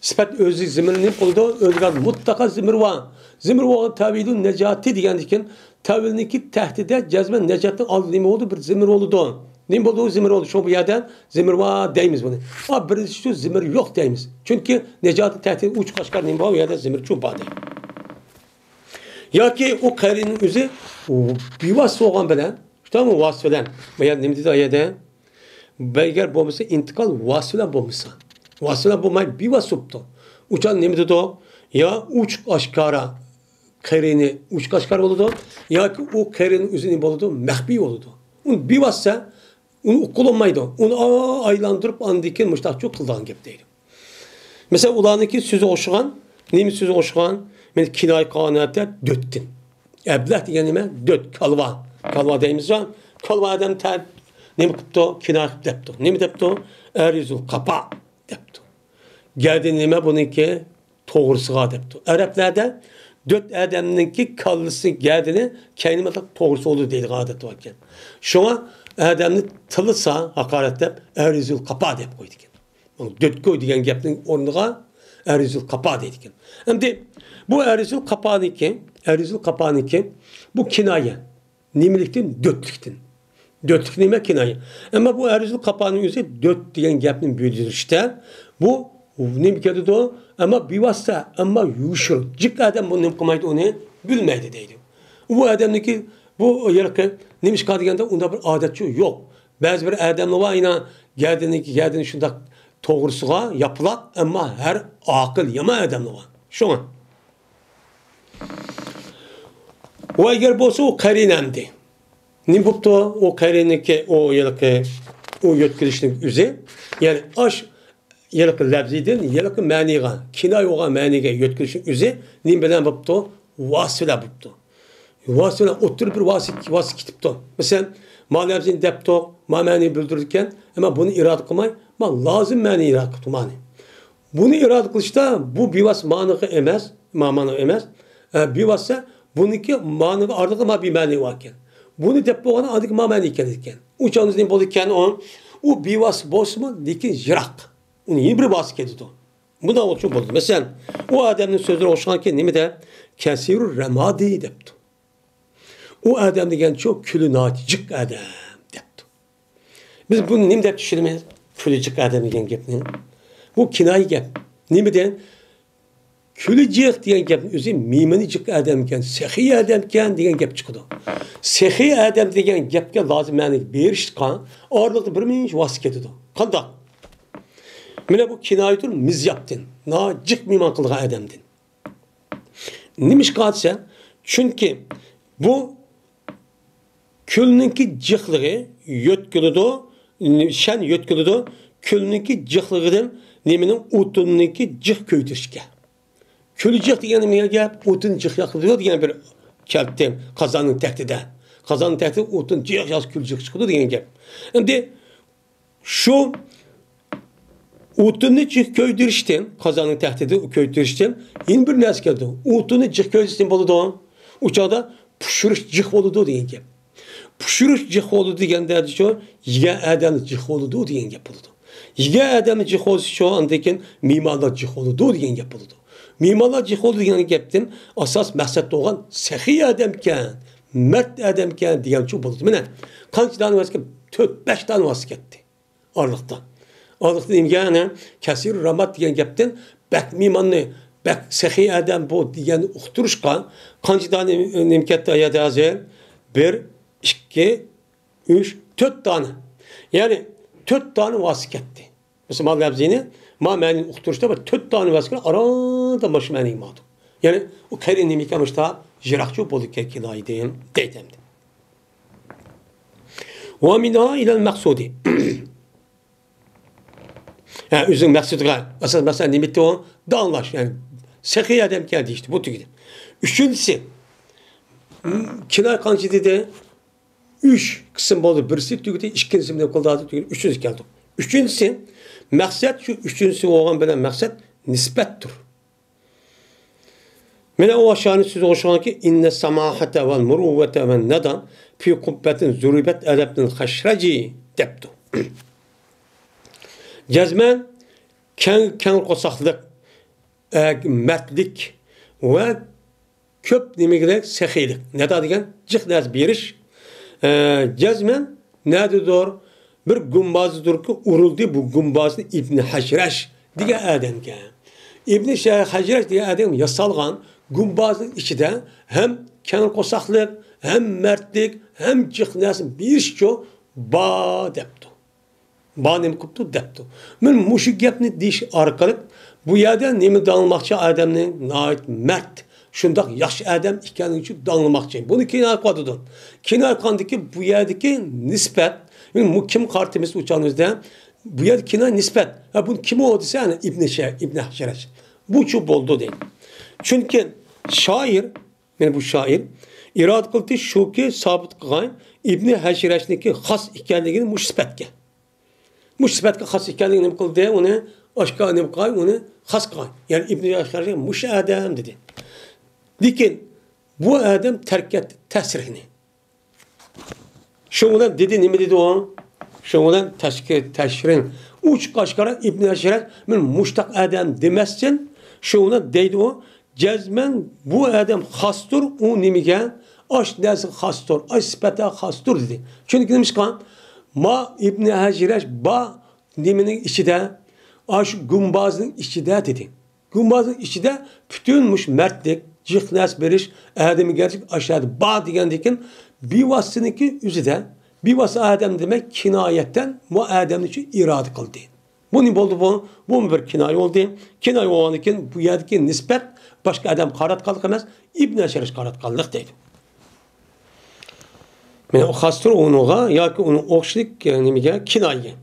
سۈپەت ئۆزى زىمىرنى قىلىدۇ، ئۆزىگە مۇتلەقا زىمىر بار. زىمىر بولغان تەۋىدۇ نەجاتى دېگەندىكىن، تەۋىلنىڭكى تەھتىدە جەزمەن نەجاتتىن ئالدىن نېمە بولىدۇ؟ بىر زىمىر بولىدۇ. نېمە بولىدۇ؟ زىمىر بولىدۇ. شۇ بۇ يەردە زىمىر بار دەيمىز بۇنى. ئا، بىرىنچىسى شۇ زىمىر يوق دەيمىز. چۈنكى نەجاتى تەھتىدە ئوچۇق ئاشكارا نېمە بار؟ بۇ يەردە زىمىرچۇ بار دەيدۇ. ياكى ئۇ قەرىنىڭ ئۆزى بىۋاسىتە بولغان بىلەن، شۇنداقمۇ ۋاسىتە بىلەن. بۇ يەردە نېمە دېدى ئۇ يەردە؟ ئەگەر بولمىسا ئىنتىقال ۋاسىتە بىلەن بولمىسا. ۋاسىتە بىلەن بولماي بىۋاسىتە بوپتۇ. ئۇچان نېمە دېدۇ؟ يا ئوچۇق ئاشكارا قەرىنى ئوچۇق ئاشكارا بولىدۇ، ياكى ئۇ قەرىنىڭ ئۆزى نېمە بولىدۇ؟ مەخپىي بولىدۇ. ئۇنى بىۋاسىتە ئۇنى ئۇققىلى بولمايدۇ. ئۇنى ئا-، ئايلاندۇرۇپ ئاندىن كېيىن مۇشۇنداقچۇ قىلىدىغان گەپ دەيدۇ. مەسىلەن، ئۇلارنىڭكى سۆزى ئوخشىغان، نېمە سۆزى ئوخشىغان؟ مېنى كىنايە قىلغان ھالەتتە دۆتتىن. ئەبلەھ دېگەن نېمە؟ دۆت، كالۋا. كالۋا دەيمىز. كالۋا ئادەم تە-، نېمە قىپتۇ؟ كىنايە قىپ دەپتۇ. نېمە دەپتۇ؟ ئەرىزۇل قاپا دەپتۇ. گەدىنى نېمە بۇنىڭكى؟ توغرىسىغا دەپتۇ. ئەرەبلەردە دۆت ئادەمنىڭكى كاللىسى، گەدىنى كەينى توغرىسى بولىدۇ دەيدىغان ئادەت باركەن. شۇڭا ئادەمنى تىللىسا ھاقارەت دەپ، ئەرىزۇل قاپا دەپ قويىدىكەن. دۆتكوي دېگەن گەپنىڭ ئورنىغا ئەرىزۇل قاپا دەيدىكەن. ئەمدى بۇ ئەرىزۇل قاپانىكى، ئەرىزۇل قاپانىكى بۇ كىنايە. نېمىلىكتىن؟ دۆتلۈكتىن. دۆتلۈك نېمە؟ كىنايە. ئەمما بۇ ئەرىزۇل قاپانىڭ ئۆزى دۆت دېگەن گەپنى بىلدۈرۈشتە بۇ نېمە كېلىدۇ؟ ئەمما بىۋاسىتە، ئەمما يوشۇرۇن. جىق ئادەم بۇنى نېمە قىلمايدۇ، ئۇنى بىلمەيدۇ دەيدۇ. بۇ ئادەمنىڭكى بۇ ھېلىقى نېمىشقا دېگەندە ئۇنداق بىر ئادەتچۇ يوق. بەزى بىر ئادەملەر بار، ئەينا گەدىنىكى، گەدىنى شۇنداق توغرىسىغا ياپىلاق، ئەمما ھەر ئاقىل يامان ئادەملەر بار. شۇڭا. ئۇ ئەگەر بولسا ئۇ قەرىنە ئەمدى. نېمە بوپتۇ؟ ئۇ قەرىنىكى، ئۇ ھېلىقى، ئۇ يۆتكىلىشنىڭ ئۆزى. يەنى ئاش، ھېلىقى لەپزىدىن ھېلىقى مەنىگە، كىنايە بولغان مەنىگە يۆتكىلىشنىڭ ئۆزى نېمە بىلەن بوپتۇ؟ ۋاسىتە بىلەن بوپتۇ. ۋاسىتە بىلەن ئوتتۇرىدا بىر ۋاسىتە، ۋاسىتە كېتىپتۇ. مەسىلەن، ما لەپزىنى دەپتۇق، ما مەنىنى بىلدۈرىدىكەن، ئەمما بۇنى ئىرادە قىلماي، ما لازىم مەنىنى ئىرادە قىلىپتۇ مانى. بۇنى ئىرادە قىلىشتا بۇ بىۋاسىتە مانىغا ئەمەس، ما مانىغا ئەمەس، ئە، بىۋاسىتە بۇنىڭكى مانىغا ئارىلىقى ما بىمەنى باركەن. بۇنى دەپ بولغاندا ئاندىكى ما مەنى كېلىدىكەن. ئۇ چاغدا نېمە بولىدىكەن ئۇ؟ ئۇ بىۋاسىتە بولسىمۇ، لېكىن يىراق. ئۇنى يەنە بىر ۋاسىتە كېلىدۇ. بۇنداق ئوخشاش بولىدۇ. مەسىلەن، ئۇ ئادەمنىڭ سۆزلىرى ئوخشىغانكى نېمە دەپ؟ كەسىرۇ رەمادى دەپتۇ. ئۇ ئادەم دېگەنچۇ كۈلى ناھايىتى جىق ئادەم دەپتۇ. بىز بۇنى نېمە دەپ چۈشىنىمىز؟ كۈلى جىق ئادەم دېگەن گەپنى. بۇ كىنايە گەپ. نېمىدىن؟ كۈلى جىق دېگەن گەپنىڭ ئۆزى مىيمىنى جىق ئادەمكەن، سېخىي ئادەمكەن دېگەن گەپ چىقىدۇ. سېخىي ئادەم دېگەن گەپكە لازىم مەنىگە بېرىشقا ئارىلىقتا بىر مۇنچە ۋاسىتە كېتىدۇ. قانداق؟ مانا بۇ كىنايەتۇل مىزياپتىن، ناھايىتى جىق مېھمان قىلىدىغان ئادەمدىن. نېمىشقا دېسە، چۈنكى بۇ كۈلنىڭكى جىقلىقى يۆتكىلىدۇ، شەن يۆتكىلىدۇ، كۈلنىڭكى جىقلىقىدىن نېمىنىڭ ئوتۇننىڭكى جىق كۆيدۈرۈشكە. كۈلى جىق دېگەن نېمە گەپ؟ ئوتۇن جىق ياقىدۇ دېگەن بىر كەلتى قازاننىڭ تەكتىدە. قازاننىڭ تەكتىدە ئوتۇن جىق ياقسا كۈل جىق چىقىدۇ دېگەن گەپ. ئەمدى شۇ ئوتۇننى جىق كۆيدۈرۈشتىن، قازاننىڭ تەكتىدە كۆيدۈرۈشتىن يەنە بىر نەرسە كېلىدۇ. ئوتۇننى جىق كۆيدۈرسە نېمە بولىدۇ؟ ئۇ چاغدا پىشۇرۇش جىق بولىدۇ دېگەن گەپ. پىشۇرۇش جىق بولىدۇ دېگەندە شۇ يېگەن ئادەم جىق بولىدۇ دېگەن گەپ بولىدۇ. يېگەن ئادەم جىق بولسا شۇ ئاندىن كېيىن مېھمانلار جىق بولىدۇ دېگەن گەپ بولىدۇ. مېھمانلار جىق بولىدۇ دېگەن گەپتىن ئاساس مەقسەت بولغان سېخىي ئادەمكەن، مەرد ئادەمكەن دېگەنچۇ بولىدۇ. مانا قانچە دانە ۋاسىتە؟ تۆت، بەش دانە ۋاسىتە كەتتى. ئارىلىقتا. ئارىلىقتا نېمىگە؟ ئەنە كەسىر رامات دېگەن گەپتىن بەك مېھماننى، بەك سېخىي ئادەم بۇ دېگەننى ئۇقتۇرۇشقا قانچە دانە نېمە كەتتى ئايەردە ھازىر؟ بىر، ئىككى، ئۈچ، تۆت دانە. يەنى تۆت دانە ۋاسىتە كەتتى. مەسىلەن، ما لەپزىنى، ما مەنىنى ئۇقتۇرۇشتا بىر تۆت دانە ۋاسىتە ئاراندا مانا شۇ مەنىگە ماڭىدۇ. يەنى ئۇ قېرى نېمىكەن مۇشتا يىراقچۇ بولىدىكەن كىنايىدىن دەيدۇ ئەمدى. ۋە مىنھا ئىلەل مەقسۇدى. ھە، ئۆزىنىڭ مەقسىتىگە ئاساس مەقسەت نېمە ئېيتتى ئۇ؟ داڭلاش، يەنى سېخىي ئادەمكەن دېيىشتى. بۇ تۈگىدى. ئۈچىنچىسى، كىنايە قانچە دېدى؟ ئۈچ قىسىم بولدى. بىرسى تۈگىدى، ئىككىنچىسى نېمە قىلدى؟ ھازىر تۈگىدى. ئۈچىنچىسى كەلدى. ئۈچىنچىسى، مەقسەت شۇ ئۈچىنچىسى بولغان بىلەن مەقسەت نىسبەتتۇر. مانا ئۇ ئاشۇنى سۆزى ئوخشىغانكى، ئىننە ساماھەتە ۋەل مۇرۇۋۋەتە ۋەن نەدا پى قۇببەتىن زۇرىبەت ئەدەبتىن خەشرەجى دەپتۇ. جەزمەن كەڭ، كەڭ قورساقلىق، ئە، مەردلىك ۋە كۆپ نېمىگە سېخىيلىق. نەدا دېگەن جىق نەرسە بېرىش. ئە، جەزمەن نەدىدۇر؟ بىر گۇمبازدۇركى ئۇرۇلدى، بۇ گۇمبازنى ئىبنى ھەجرەش دېگەن ئادەمگە. ئىبنى شە-، ھەجرەش دېگەن ئادەم ياسالغان گۇمبازنىڭ ئىچىدە ھەم كەڭ قورساقلىق، ھەم مەردلىك، ھەم جىق نەرسە بېرىشچۇ بار دەپتۇ. بار نېمە قىپتۇ دەپتۇ. مەن مۇشۇ گەپنى دېيىش ئارقىلىق بۇ يەردە نېمە داڭلىماقچى ئادەمنى؟ ناھايىتى مەرد، شۇنداق ياخشى ئادەم ئىكەنلىكى ئۈچۈن داڭلىماقچى. بۇنى كىنايە قىلىۋاتىدۇ. كىنايە قىلغاندىكى بۇ يەردىكى نىسبەت، يەنى مۇ-، كىم قارىتىمىز ئۇ چاغىمىزدا؟ بۇ يەردە كىنايە نىسبەت. ھە، بۇنى كىم ئۇ دېسە، ئەنە ئىبنى شە-، ئىبنى ھەجرەش. بۇچۇ بولدى دەيدۇ. چۈنكى شائىر، مانا بۇ شائىر ئىرادە قىلدى شۇكى سابىت قىلغاي ئىبنى ھەجرەشنىڭكى خاس ئىكەنلىكىنى مۇشۇ سۈپەتكە. مۇشۇ سۈپەتكە خاس ئىكەنلىكىنى نېمە قىلدى؟ ئۇنى ئاشكارا نېمە قىلغاي؟ ئۇنى خاس قىلغاي. يەنى ئىبنى ھەجرەش مۇشۇ ئادەم دېدى. لېكىن بۇ ئادەم تەرك ئەتتى تەسرىھنى. شۇنىڭ بىلەن دېدى، نېمە دېدى ئۇ؟ شۇنىڭ بىلەن تەشكى-، تەشرىن ئوچۇق ئاشكارا ئىبنى ھەجرەش مەن مۇشتاق ئادەم دېمەستىن، شۇنىڭ بىلەن دەيدۇ ئۇ، جەزمەن بۇ ئادەم خاستۇر، ئۇ نېمىگە؟ ئاش نەرسىگە خاستۇر، ئاش سۈپەتكە خاستۇر دېدى. چۈنكى نېمىشقا؟ ما ئىبنى ھەجرەش با نېمىنىڭ ئىچىدە، ئاشۇ گۇمبازنىڭ ئىچىدە دېدى. گۇمبازنىڭ ئىچىدە پۈتۈن مۇشۇ مەردلىك، جىق نەرسە بېرىش، ئادەمگەرچىلىك ئاشۇ يەردە بار دېگەندىكىن، بىۋاسىتىنىڭكى ئۆزىدە، بىۋاسىتە ئادەم دېمەك، كىنايەتەن بۇ ئادەمنى شۇ ئىرادە قىلدى. بۇ نېمە بولدى بۇ؟ بۇمۇ بىر كىنايە بولدى. كىنايە بولغاندىن كېيىن بۇ يەردىكى نىسبەت باشقا ئادەمگە قاراتقانلىق ئەمەس، ئىبنى ھەجرەشكە قاراتقانلىق دەيدۇ. مانا ئۇ خاستۇر ئۇنىڭغا ياكى ئۇنىڭ ئوخشىلىق، ئە، نېمىگە؟ كىنايىگە.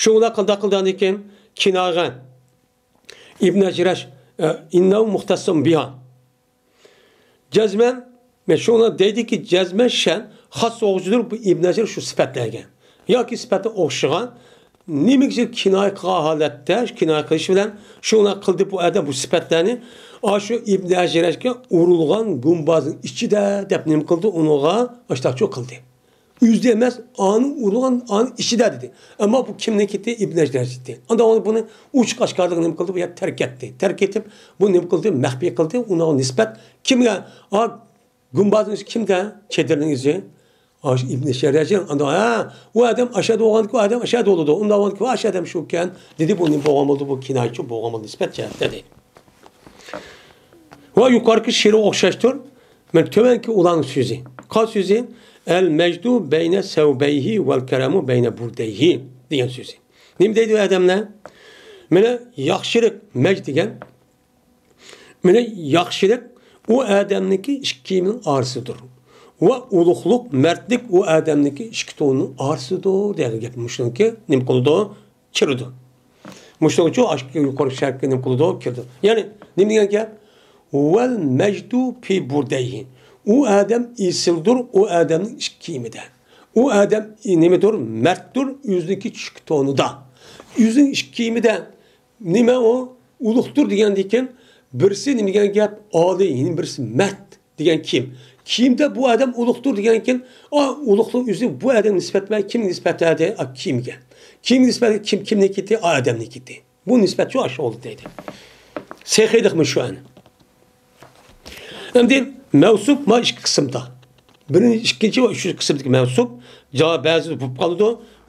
شۇ ئۇلار قانداق قىلدى ئاندىن كېيىن؟ كىنايىگە ئىبن ئەجرەش، ئە، ئىننەھۇ مۇختەسسۇن بىھا. جەزمەن، مەن شۇڭا دەيدىكى، جەزمەن شەن خاس سوغۇچىدۇر بۇ ئىبن ئەجرەش شۇ سۈپەتلەرگە. ياكى سۈپەتى ئوخشىغان. نېمىگە كىنايە قىلغان ھالەتتە، كىنايە قىلىش بىلەن شۇڭا قىلدى بۇ ئادەم بۇ سۈپەتلەرنى. ئاشۇ ئىبن ئەجرەشكە ئۇرۇلغان گۇمبازنىڭ ئىچىدە دەپ نېمە قىلدى؟ ئۇنىڭغا ئاشتاقچۇ قىلدى. ئۆزىدە ئەمەس، ئانى ئۇرۇلغان ئانى ئىچىدە دېدى. ئەمما بۇ كىمنىڭكى؟ ئىبن ئەجرەشنىڭكى. ئاندىن بۇنى ئوچۇق ئاشكارىلىق نېمە قىلدى؟ بۇ يەردە تەرك ئەتتى. تەرك ئېتىپ، بۇ نېمە قىلدى؟ مەخپىي قىلدى. ئۇنىڭغا نىسبەت كىمگە؟ ئا، گۇمبازنىڭ ئۆزى كىمدە؟ چېدىرنىڭ ئۆزى. ئاشۇ ئىبن شەجرەجىن. ئاندىن، ھە، ئۇ ئادەم ئاشەدە بولغاندىكى، ئۇ ئادەم ئاشەدە بولىدۇ. ئۇنداق بولغاندىكى، ئۇ ئاشۇ ئادەم شۇكەن دېدى. بۇ نېمە بولغان بولدى؟ بۇ كىنايىچۇ بولغان بولدى، نىسبەت جەھەتتە دېدى. ۋە يۇقىرىقى شېئىرغا ئوخشاشتۇر. مانا تۆۋەنكى ئۇلارنىڭ سۆزى. قا سۆزى؟ ئەل مەجدۇ بەينە سەۋبەيھى ۋەل كەرەمۇ بەينە بۇردەيھى دېگەن سۆزى. نېمە دەيدۇ ئادەملەر؟ مانا ياخشىلىق، مەج دېگەن، مانا ياخشىلىق ئۇ ئادەمنىڭكى ئىككى كىيىمىنىڭ ئارىسىدۇر. ۋە ئۇلۇغلۇق، مەردلىك ئۇ ئادەمنىڭكى ئىككى تونىنىڭ ئارىسىدۇر دېگەن گەپ. مۇشۇنىڭكى نېمە قىلىدۇ؟ كىرىدۇ. مۇشۇنىڭ ئۈچۈن ئاشۇ يۇقىرى شەرتكە نېمە قىلىدۇ؟ كىرىدۇ. يەنى نېمە دېگەن گەپ؟ ۋەل مەجدۇ پى بۇردەيھى. ئۇ ئادەم ئېسىلدۇر، ئۇ ئادەمنىڭ ئىككى كىيىمىدە. ئۇ ئادەم نېمىدۇر؟ مەردتۇر، ئۆزىنىڭكى چۈشكى تونىدا. ئۆزىنىڭ ئىككى كىيىمىدە. نېمە ئۇ؟ ئۇلۇغدۇر دېگەندىكىن، بىرسى نېمە دېگەن گەپ؟ ئالىي، يەنە بىرسى مەرد دېگەن كىيىم. كىيىمدە بۇ ئادەم ئۇلۇغدۇر دېگەنكىن، ئا، ئۇلۇغلۇق ئۆزى بۇ ئادەم نىسبەتمە، كىم نىسبەتلەردى؟ ئا، كىيىمگە. كىيىم نىسبەتى كىم، كىمنىڭكىدى؟ ئا، ئادەمنىڭكىدى. بۇ نىسبەت شۇ ئاشۇ بولدى دەيدۇ. سېخىيلىقمۇ شۇ ئەنە. ئەمدى مەۋسۇپ ما ئىككى قىسىمدا. بىرىنچى، ئىككىنچى ۋە ئۈچىنچى قىسىمدىكى مەۋسۇپ جا بەزىدە بولۇپ قالىدۇ،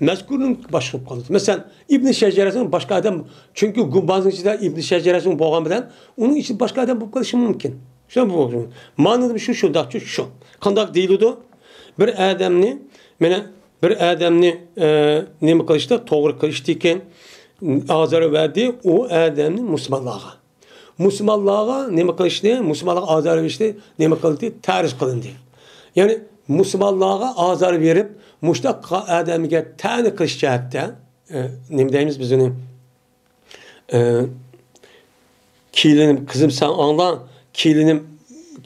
مەزكۇرنىڭ باشقا بولۇپ قالىدۇ. مەسىلەن، ئىبن شەجەرەسىنىڭ باشقا ئادەم، چۈنكى گۇمبازنىڭ ئىچىدە ئىبن شەجەرەسىنىڭ بولغان بىلەن ئۇنىڭ ئىچىدە باشقا ئادەم بولۇپ قېلىشى مۇمكىن. شۇ بۇ مەنىدىمۇ شۇ، شۇنداقچۇ شۇ. قانداق دېيىلىدۇ؟ بىر ئادەمنى، مانا بىر ئادەمنى، ئە، نېمە قىلىشتا، توغرا قىلىشتىكى ئازار بەردى ئۇ ئادەمنى مۇسۇلمانلارغا. مۇسۇلمانلارغا نېمە قىلىشنى، مۇسۇلمانلارغا ئازار بېرىشنى نېمە قىلدى؟ تەرىز قىلىندى. يەنى مۇسۇلمانلارغا ئازار بېرىپ، مۇشۇنداق ئادەمگە تەنە قىلىش جەھەتتە، ئە، نېمە دەيمىز بىز ئۇنى؟ ئە، كېلىنىم، قىزىم، سەن ئاڭلا، كېلىنىم،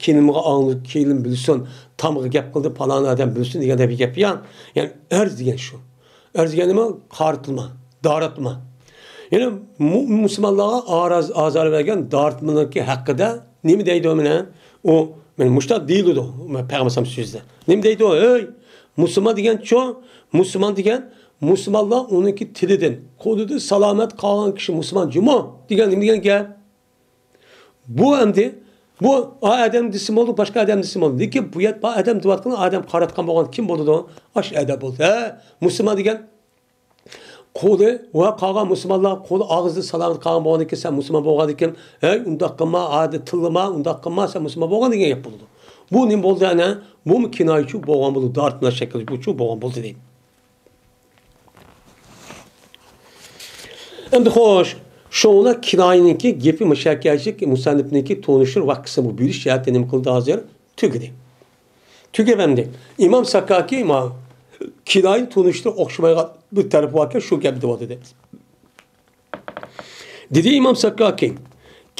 كېلىنىمغا ئاڭلا، كېلىن بىلسۇن، تامغا گەپ قىلدى، پالان ئادەم بىلسۇن دېگەندەك بىر گەپ يا. يەنى ئەرز دېگەن شۇ. ئەرز دېگەن نېمە؟ قارىتىلما، دارىتما. يەنى مۇ-، مۇسۇلمانلارغا ئاراز-، ئازار بەرگەن دارىتمىنىڭكى ھەققىدە نېمە دەيدۇ مانا؟ ئۇ، مانا مۇشۇنداق دېيىلىدۇ، پەيغەمبەر سۆزىدە. نېمە دەيدۇ؟ ھەي، مۇسۇلمان دېگەنچۇ؟ مۇسۇلمان دېگەن، مۇسۇلمانلار ئۇنىڭكى تىلىدىن، قولىدىن سالامەت قالغان كىشى مۇسۇلمان جۇمۇ دېگەن نېمە دېگەن گەپ؟ بۇ ئەمدى، بۇ ئا ئادەم دېسە بولىدۇ، باشقا ئادەم دېسە بولىدۇ. لېكىن بۇ يەردە ئا ئادەم دەۋاتقان ئادەم قاراتقان بولغان كىم بولىدۇ؟ ئاشۇ ئادەم بولىدۇ. ھە، مۇسۇلمان دېگەن قولى ۋە قالغان مۇسۇلمانلار قولى ئاغزىدا سالامەت قالغان بولغاندىكىن، سەن مۇسۇلمان بولغاندىكىن، ھەي، ئۇنداق قىلما، ئادەم تىللىما، ئۇنداق قىلما، سەن مۇسۇلمان بولغان دېگەن گەپ بولىدۇ. بۇ نېمە بولدى ئەنە؟ بۇمۇ كىنايىچۇ بولغان بولىدۇ، دارىتما شەكلى بۇچۇ بولغان بولدى دەيدۇ. ئەمدى خوش، شۇڭا كىنايىنىڭكى گېپى مۇشەككەچىلىك مۇسەننىپنىڭكى تونۇشتۇرۇش ۋە قىسىمغا بۆلۈش جەھەتتە نېمە قىلدى ھازىر؟ تۈگىدى. تۈگەپ ئەمدى. ئىمام ساكاكى ما كىنايىنى تونۇشتۇرۇش ئوخشىمايدىغان بىر تەرىپى باركەن، شۇ گەپنى دەۋاتىدۇ. دېدى ئىمام ساكاكى،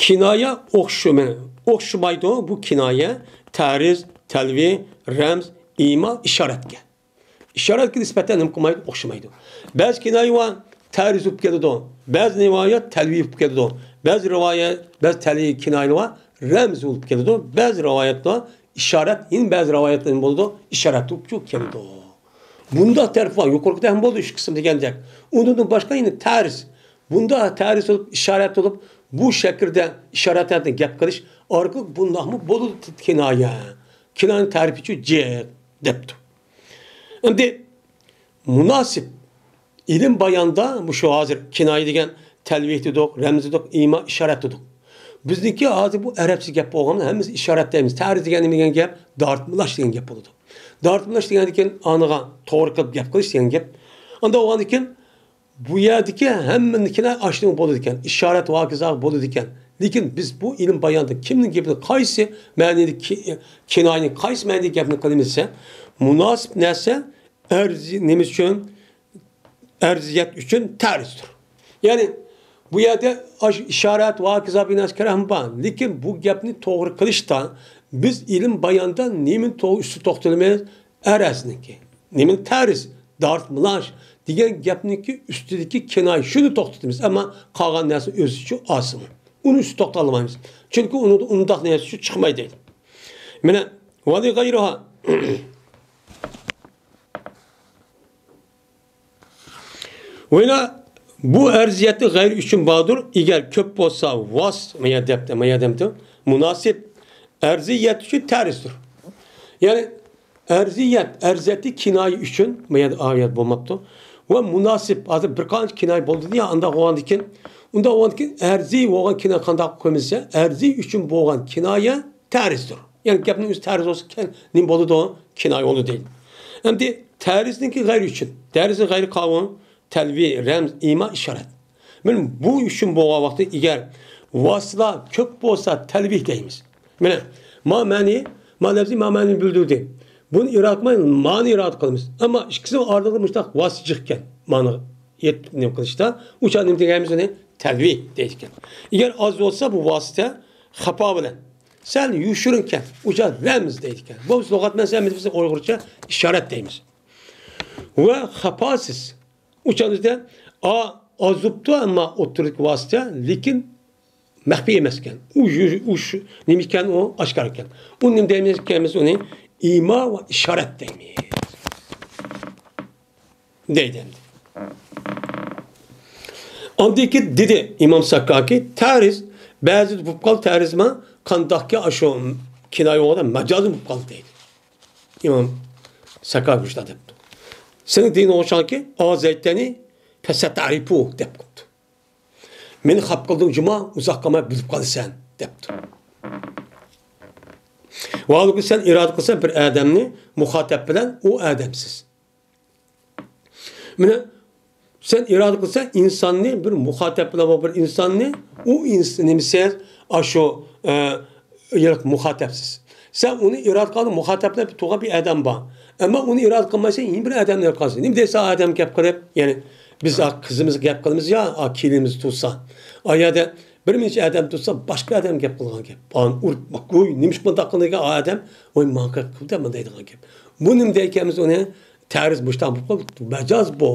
كىنايە ئوخشىمى-، ئوخشىمايدۇ. بۇ كىنايە تەرىز، تەلۋى، رەمز، ئىما، ئىشارەتكە. ئىشارەتكە نىسبەتەن نېمە قىلمايدۇ؟ ئوخشىمايدۇ. بەزى كىنايە ۋە تەرىز بولۇپ كېلىدۇ. بەزى رىۋايەت تەلۋى بولۇپ كېلىدۇ. بەزى رىۋايەت، بەزى تەلۋى كىنايە ۋە رەمز بولۇپ كېلىدۇ. بەزى رىۋايەتتە ئىشارەت، يەنە بەزى رىۋايەتتە نېمە بولىدۇ؟ ئىشارەت بولۇپ كېلىدۇ. بۇنداق تەرىپى بار. يۇقىرىقىدا ھەم بولدى ئۈچ قىسىم دېگەندەك. ئۇنىڭدىن باشقا يەنە تەرىز. بۇنداق تەرىز بولۇپ، ئىشارەت بولۇپ، بۇ شەكىلدە ئىشارەتلەردىن گەپ قىلىش ئارقىلىق بۇنداقمۇ بولىدۇ كىنايە. كىنايەنىڭ تەرىپىچۇ جىق دەپتۇ. ئەمدى مۇناسىپ ئىلىم باياندا مۇشۇ ھازىر كىنايە دېگەن تەلۋىھ دېدۇق، رەمز دېدۇق، ئىما، ئىشارەت دېدۇق. بىزنىڭكى ھازىر بۇ ئەرەبچە گەپ بولغاندا ھەممىسى ئىشارەت دەيمىز. تەرىز دېگەن نېمە دېگەن گەپ؟ دارىتمىلاش دېگەن گەپ بولىدۇ. دارىتمىلاش دېگەندىن كېيىن ئانىغا توغرا قىلىپ گەپ قىلىش دېگەن گەپ. ئاندا بولغاندىن كېيىن بۇ يەردىكى ھەممىنىڭكىلا ئاشۇنىڭ بولىدىكەن، ئىشارەت ۋە ھاكازا بولىدىكەن. لېكىن بىز بۇ ئىلىم باياندا كىمنىڭ گېپىنى قايسى مەنىدە كى-، كىنايىنى قايسى مەنىدە گەپنى قىلىمىز دېسە، مۇناسىپ نەرسە ئەرز-، نېمە ئۈچۈن؟ ئەرزىيەت ئۈچۈن تەرىزدۇر. يەنى بۇ يەردە ئاشۇ ئىشارەت ۋە ھاكازا بىناسى كەرەم بار. لېكىن بۇ گەپنى توغرا قىلىشتا بىز ئىلىم باياندا نېمىنى توغرا ئۈستىدە توختىلىمىز؟ ئەرەزنىڭكى. نېمىنى تەرىز، دارت مىلاش دېگەن گەپنىڭكى ئۈستىدىكى كىنايە شۇنى توختىتىمىز. ئەمما قالغان نەرسە ئۆزىچە ئاسىمۇ. ئۇنى ئۈستىدە توختالمايمىز. چۈنكى ئۇنىڭدا ئۇنداق نەرسە چىقمايدۇ. مانا، ۋەلى غەيرىھا. ۋەلا بۇ ئەرزىيەتنى غەيرى ئۈچۈن باردۇر، ئەگەر كۆپ بولسا ۋاس، مايا دەپتە، مايا دەمتە، مۇناسىپ ئەرزىيەت ئۈچۈن تەرزدۇر. يەنى ئەرزىيەت، ئەرزىيەتنى كىنايە ئۈچۈن، مايا ئايەت بولماپتۇ. ۋە مۇناسىپ، ھازىر بىر قانچە كىنايە بولدى يا، ئانداق بولغاندىكىن، ئۇنداق بولغاندىكىن ئەرزىي بولغان كىنايە قانداق قويمىسا، ئەرزىي ئۈچۈن بولغان كىنايە تەرزدۇر. يەنى گەپنىڭ ئۆزى تەرز بولسا، كەن-، نېمە بولىدۇ؟ كىنايە بولىدۇ دەيدۇ. ئەمدى تەرزنىڭكى غەيرى ئۈچۈن. تەرزنىڭ غەيرى قاۋۇن، تەلۋى، رەمز، ئىما، ئىشارەت. مانا بۇ ئۈچۈن بولغان ۋاقىتتا ئەگەر ۋاسىتىلار كۆپ بولسا تەلۋى دەيمىز. مانا، ما مەنى، ما لەپزى ما مەنىنى بىلدۈردى. بۇنى ئىرادە قىلماي، مانى ئىرادە قىلىمىز. ئەمما ئىككىسىنىڭ ئارىلىقىدا مۇشۇنداق ۋاسىتە جىقكەن. مانا يەت-، نېمە قىلىشتا، ئۇ چاغ نېمە دەيمىز ئۇنى؟ تەلۋى دەيدىكەن. ئەگەر ئاز بولسا بۇ ۋاسىتە خاپا بىلەن. سەل يوشۇرۇنكەن، ئۇ چاغ رەمز دەيدىكەن. بولمىسا لۇغەتمەنسە ھەممىمىز بىز ئۇيغۇرچە ئىشارەت دەيمىز. ۋە خاپاسىز. ئۇ چاغدا ئا ئازۇپتۇ، ئەمما ئوتتۇرىدىكى ۋاسىتە، لېكىن مەخپىي ئەمەسكەن. ئۇ يۈ-، ئۇ شۇ، نېمە ئىكەن ئۇ؟ ئاشكارا ئىكەن. ئۇ نېمە دەيمىز ئىكەنمىز ئۇنى؟ ئىما ۋە ئىشارەت دەيمىز. دەيدۇ ئەمدى. ئاندىن كېيىن دېدى ئىمام ساكاكى، تەرىز، بەزىدە بولۇپ قالدى تەرىزما، قانداقكى ئاشۇ كىنايە بولغاندا مەجازىي بولۇپ قالدى دەيدۇ. ئىمام ساكاكى شۇنداق دەپتۇ. سېنىڭ دىنىڭ ئوخشىغانكى، ئازەيتەنى پەسەتەرىپۇ دەپ قوپتۇ. مېنى خاپا قىلدىڭ جۇما، ئۇزاق قالماي بىلىپ قالىسەن دەپتۇ. ۋاھالبۇكى سەن ئىرادە قىلسەن بىر ئادەمنى مۇخاتەپ بىلەن، ئۇ ئادەمسىز. مانا، سەن ئىرادە قىلساڭ ئىنساننى، بىر مۇخاتەپ بىلەن بىر ئىنساننى، ئۇ ئىنس-، نېمىسى، ئاشۇ، ئە، يەنى مۇخاتەپسىز. سەن ئۇنى ئىرادە قىلغان مۇخاتەپ بىلەن تۇرغان بىر ئادەم بار. ئەمما ئۇنى ئىرادە قىلمايسەن، يەنە بىر ئادەمنى ئىرادە قىلىسەن. نېمە دەيسەن ئادەم گەپ قىلىپ؟ يەنى بىز ئا قىزىمىزغا گەپ قىلىمىز يا، ئا كېلىنىمىز تۇرسا. ئا يەردە بىر نەچچە ئادەم تۇرسا، باشقا ئادەم گەپ قىلغان گەپ. ئانى ئۇرۇپ، ۋاي، نېمىشقا بۇنداق قىلدىڭ ئا ئادەم؟ ۋاي، ماڭا قىلدى، مانا دەيدىغان گەپ. بۇ نېمە دەيكەنمىز ئۇنى؟ تەرىز مۇشتاق بولۇپ قالدى، مەجاز بۇ.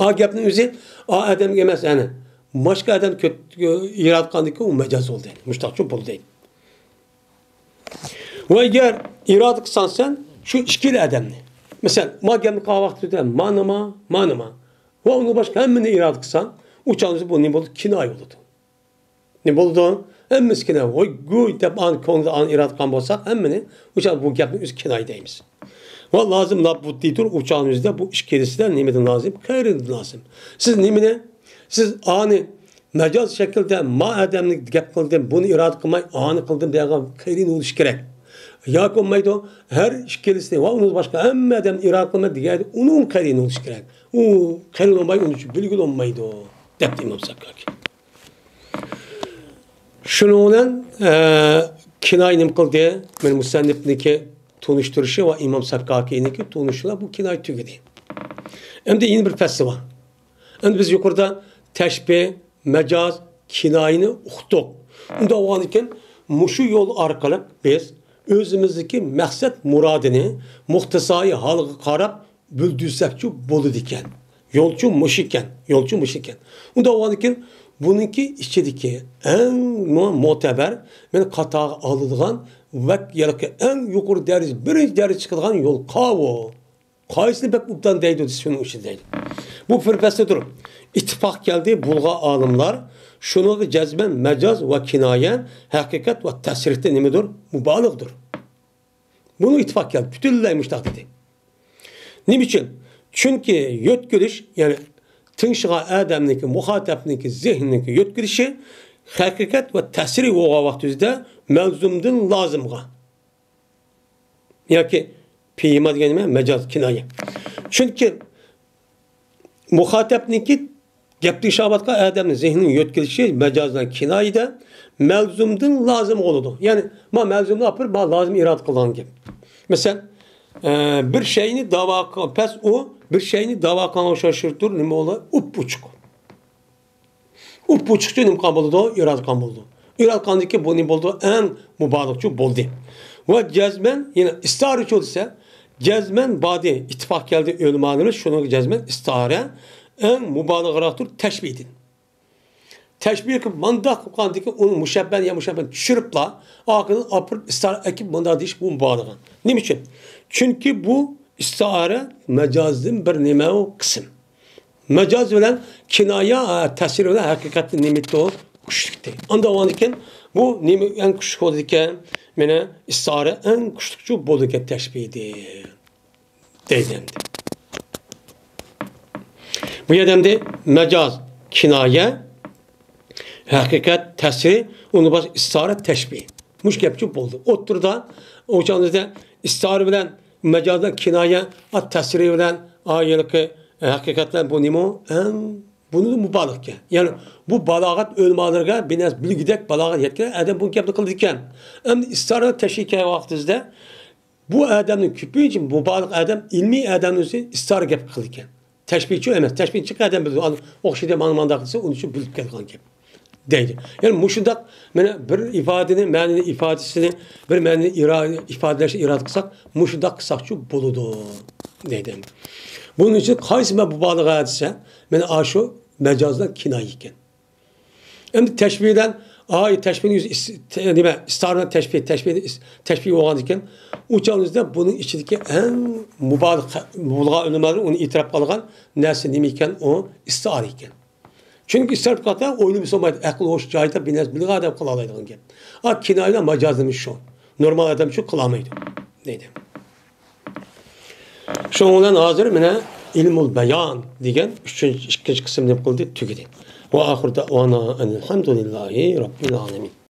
ئا گەپنىڭ ئۆزى ئا ئادەمگە ئەمەس، ئەنە. باشقا ئادەم كۆت-، ياراتقاندىكى ئۇ مەجاز بولدى. مۇشتاقچۇ بولدى. ۋە ئەگەر ئىرادە قىلساڭ سەن شۇ ئىككىلا ئادەمنى. مەسىلەن، ما گەپنى قىلغان ۋاقتىدا مانىما، مانىما. ۋە ئۇنىڭ باشقا ھەممىنى ئىرادە قىلساڭ، ئۇ چاغدا بۇ نېمە بولىدۇ؟ كىنايە بولىدۇ. نېمە بولىدۇ؟ ھەممىسى كىنايە. ۋوي، گۇي دەپ ئانى كۆڭلىدە ئانى ئىرادە قىلغان بولساق، ھەممىنى ئۇ چاغدا بۇ گەپنى ئۆزى كىنايە دەيمىز. ۋە لازىم لابۇددىدۇر، ئۇ چاغنىڭ ئۆزىدە بۇ ئىككىلىسىدە نېمىدىن لازىم؟ قېرىندىن لازىم. سىز نېمىنى؟ سىز ئانى مەجاز شەكىلدە ما ئادەمنى گەپ قىلدىم، بۇنى ئىرادە قىلماي ئانى قىلدىم دېگەن قېرىن بولۇشى كېرەك. ياكى بولمايدۇ، ھەر ئىككىلىسىنى ۋە ئۇنىڭ باشقا ھەممە ئادەمنى ئىرادە قىلماي دېگەن ئۇنىڭ قېرىن بولۇشى كېرەك. ئۇ قېرىن بولماي، ئۇنى بىلگىلى بولمايدۇ، دەپتۇ ئىمام ساكاكى. شۇنىڭ بىلەن، ئە، كىنايە نېمە قىلدى؟ مانا مۇسەننىپنىڭكى تونۇشتۇرۇشى ۋە ئىمام ساكاكىنىڭكى تونۇشۇشىدا بۇ كىنايە تۈگىدى. ئەمدى يەنە بىر پەسلى بار. ئەمدى بىز يۇقىرىدا تەشبىھ، مەجاز، كىنايىنى ئۇقتۇق. ئۇنداق بولغاندىكىن، مۇشۇ يول ئارقىلىق بىز ئۆزىمىزدىكى مەقسەت مۇرادىنى مۇقتەزايى ھالغا قاراپ بىلدۈرسەكچۇ بولىدىكەن. يولچۇ مۇشۇكەن، يولچۇ مۇشۇكەن. ئۇنداق بولغاندىكىن، بۇنىڭكى ئىچىدىكى ئەڭ مۇ-، مۆتەبەر، مېنى قاتارغا ئالىدىغان ۋە يەنى ئەڭ يۇقىرى دەرىجە، بىرىنچى دەرىجە چىقىدىغان يول قاۋۇ. قايسىنى بەك ئوبدان دەيدۇ دېسە، شۇنىڭ ئۈچۈن دەيدۇ. بۇ بىر پەسلىدۇر. ئىتتىپاق كەلدى، بولغان ئالىملار شۇنىڭغا جەزمەن مەجاز ۋە كىنايە، ھەقىقەت ۋە تەسرىھتە نېمىدۇر؟ مۇبالىغىدۇر. بۇنىڭ ئىتتىپاق كەلدى. پۈتۈنلەي مۇشتاق دېدى. نېمە ئۈچۈن؟ چۈنكى يۆتكىلىش، يەنى تىڭشىغان ئادەمنىڭكى، مۇخاتەپنىڭكى زېھنىنىڭكى يۆتكىلىشى ھەقىقەت ۋە تەسرىھ بولغان ۋاقتىمىزدا مەلزۇمدىن لازىمغا. ياكى پىيما دېگەن نېمە؟ مەجاز، كىنايە. چۈنكى مۇخاتەپنىڭكى گەپ تىڭشاۋاتقان ئادەمنىڭ زېھنىنىڭ يۆتكىلىشى مەجازدىن كىنايىدە مەلزۇمدىن لازىم بولىدۇ. يەنى، ما مەلزۇمنى ئاپىرىپ، ما لازىم ئىرادە قىلغان گەپ. مەسىلەن، ئە، بىر شەينى داۋا قىل-، پەس ئۇ بىر شەينى داۋا قىلغانغا ئوخشاشتۇر، نېمە بولىدۇ؟ ئۇپئوچۇق. ئۇ پۇچۇقچە نېمە قىلغان بولىدۇ؟ ئىرادە قىلغان بولىدۇ. ئىرادە قىلغاندىن كېيىن بۇ نېمە بولىدۇ؟ ئەڭ مۇبالىغىچۇ بولدى. ۋە جەزمەن، يەنى ئىستىئارىچۇ دېسە، جەزمەن بادى، ئىتتىپاق كەلدى ئۆلىمالىرىمىز شۇنىڭغا جەزمەن ئىستىئارە ئەڭ مۇبالىغىراقتۇر تەشبىھىدىن. تەشبىھكە مانداق قىلغاندىن كېيىن ئۇنى مۇشەببەن يا مۇشەببەن چۈشۈرۈپلا، ئارقىدىن ئاپىرىپ ئىستىئارە ئەكىپ مۇنداق دېيىش بۇ مۇبالىغە. نېمە ئۈچۈن؟ چۈنكى بۇ ئىستىئارە مەجازدىن بىر نېمە ئۇ قىسىم. مەجاز بىلەن كىنايە، ھە، تەسۋىر بىلەن ھەقىقەتتە نېمە ئۇ؟ كۈچلۈكتى. ئاندىن ئاندىن كېيىن بۇ نېمە ئەڭ كۈچلۈك بولىدىكەن؟ مانا ئىستىئارە ئەڭ كۈچلۈكچۇ بولىدىكەن تەشبىھدە. دەيدۇ ئەمدى. بۇ يەردە ئەمدى مەجاز، كىنايە، ھەقىقەت، تەسۋىر، ئۇنى باشقا ئىستىئارە، تەشبىھ. مۇشۇ گەپچۇ بولدى. ئوتتۇرىدا ئوچاقنىڭدا ئىستىئارە بىلەن مەجازدا كىنايە، ئا، تەسۋىر بىلەن، ئا، ھېلىقى ھەقىقەتلەر بۇ نېمە؟ ئەڭ بۇنى مۇبالىغە ئىكەن. يەنى بۇ بالاغەت ئۆلىمالىرىغا بىر نەرسە بىلگۈدەك بالاغەت يەتكەن ئادەم بۇ گەپنى قىلىدىكەن. ئەمدى ئىستىئارە تەشبىھ كەلگەن ۋاقتىمىزدا بۇ ئادەمنىڭ كۆپىنچە مۇبالىغ ئادەم، ئىلمىي ئادەمنىڭ ئۆزى ئىستىئارە گەپ قىلىدىكەن. تەشبىھچۇ ئەمەس. تەشبىھچى ئادەم بىلىدۇ. ئوخشىدى، مانا مانداق دېسە، ئۇنى شۇ بىلىپ كەلگەن گەپ. دەيدۇ. يەنى مۇشۇنداق، مانا بىر ئىپادىنى، مەنىنى، ئىپادىسىنى، بىر مەنىنى ئىرا-، ئىپادىلەشنى ئىرادە قىلساق، مۇشۇنداق قىلساقچۇ بولىدۇ، دەيدۇ. بۇنىڭ ئۈچۈن قايسى مەن مۇبالىغە دېسە، مانا ئاشۇ مەجازدىن كىنايە ئىكەن. ئەمدى تەشبىھ بىلەن، ئاي، تەشبىھنىڭ يۈزى ئىس-، تە-، نېمە، ئىستار بىلەن تەشبىھ، تەشبىھ، ئىس-، تەشبىھ بولغاندىكىن، ئۇ چاغدا بۇنىڭ ئىچىدىكى ئەڭ مۇبالىغە بولغان ئۆلىمالار ئۇنى ئېتىراپ قىلغان نەرسە نېمە ئىكەن؟ ئۇ ئىستىئارە ئىكەن. چۈنكى ئىستىئارە قىلغاندا ئويلىمىسا بولمايدۇ، ئەقىل ھوش جايىدا بىر نەرسە بىلىدىغان ئادەم قىلالايدىغان گەپ. ئا، كىنايە بىلەن مەجاز نېمە شۇ؟ نورمال ئادەم شۇ قىلالمايدۇ، دەيدۇ. شۇنىڭ بىلەن ھازىر مانا ئىلمۇل بايان دېگەن ئۈچىنچى، ئىككىنچى قىسىم نېمە قىلدى؟ تۈگىدى. ۋە ئاخىر دەۋانا ئەلھەمدۇلىللاھى رەببىل ئالەمىن.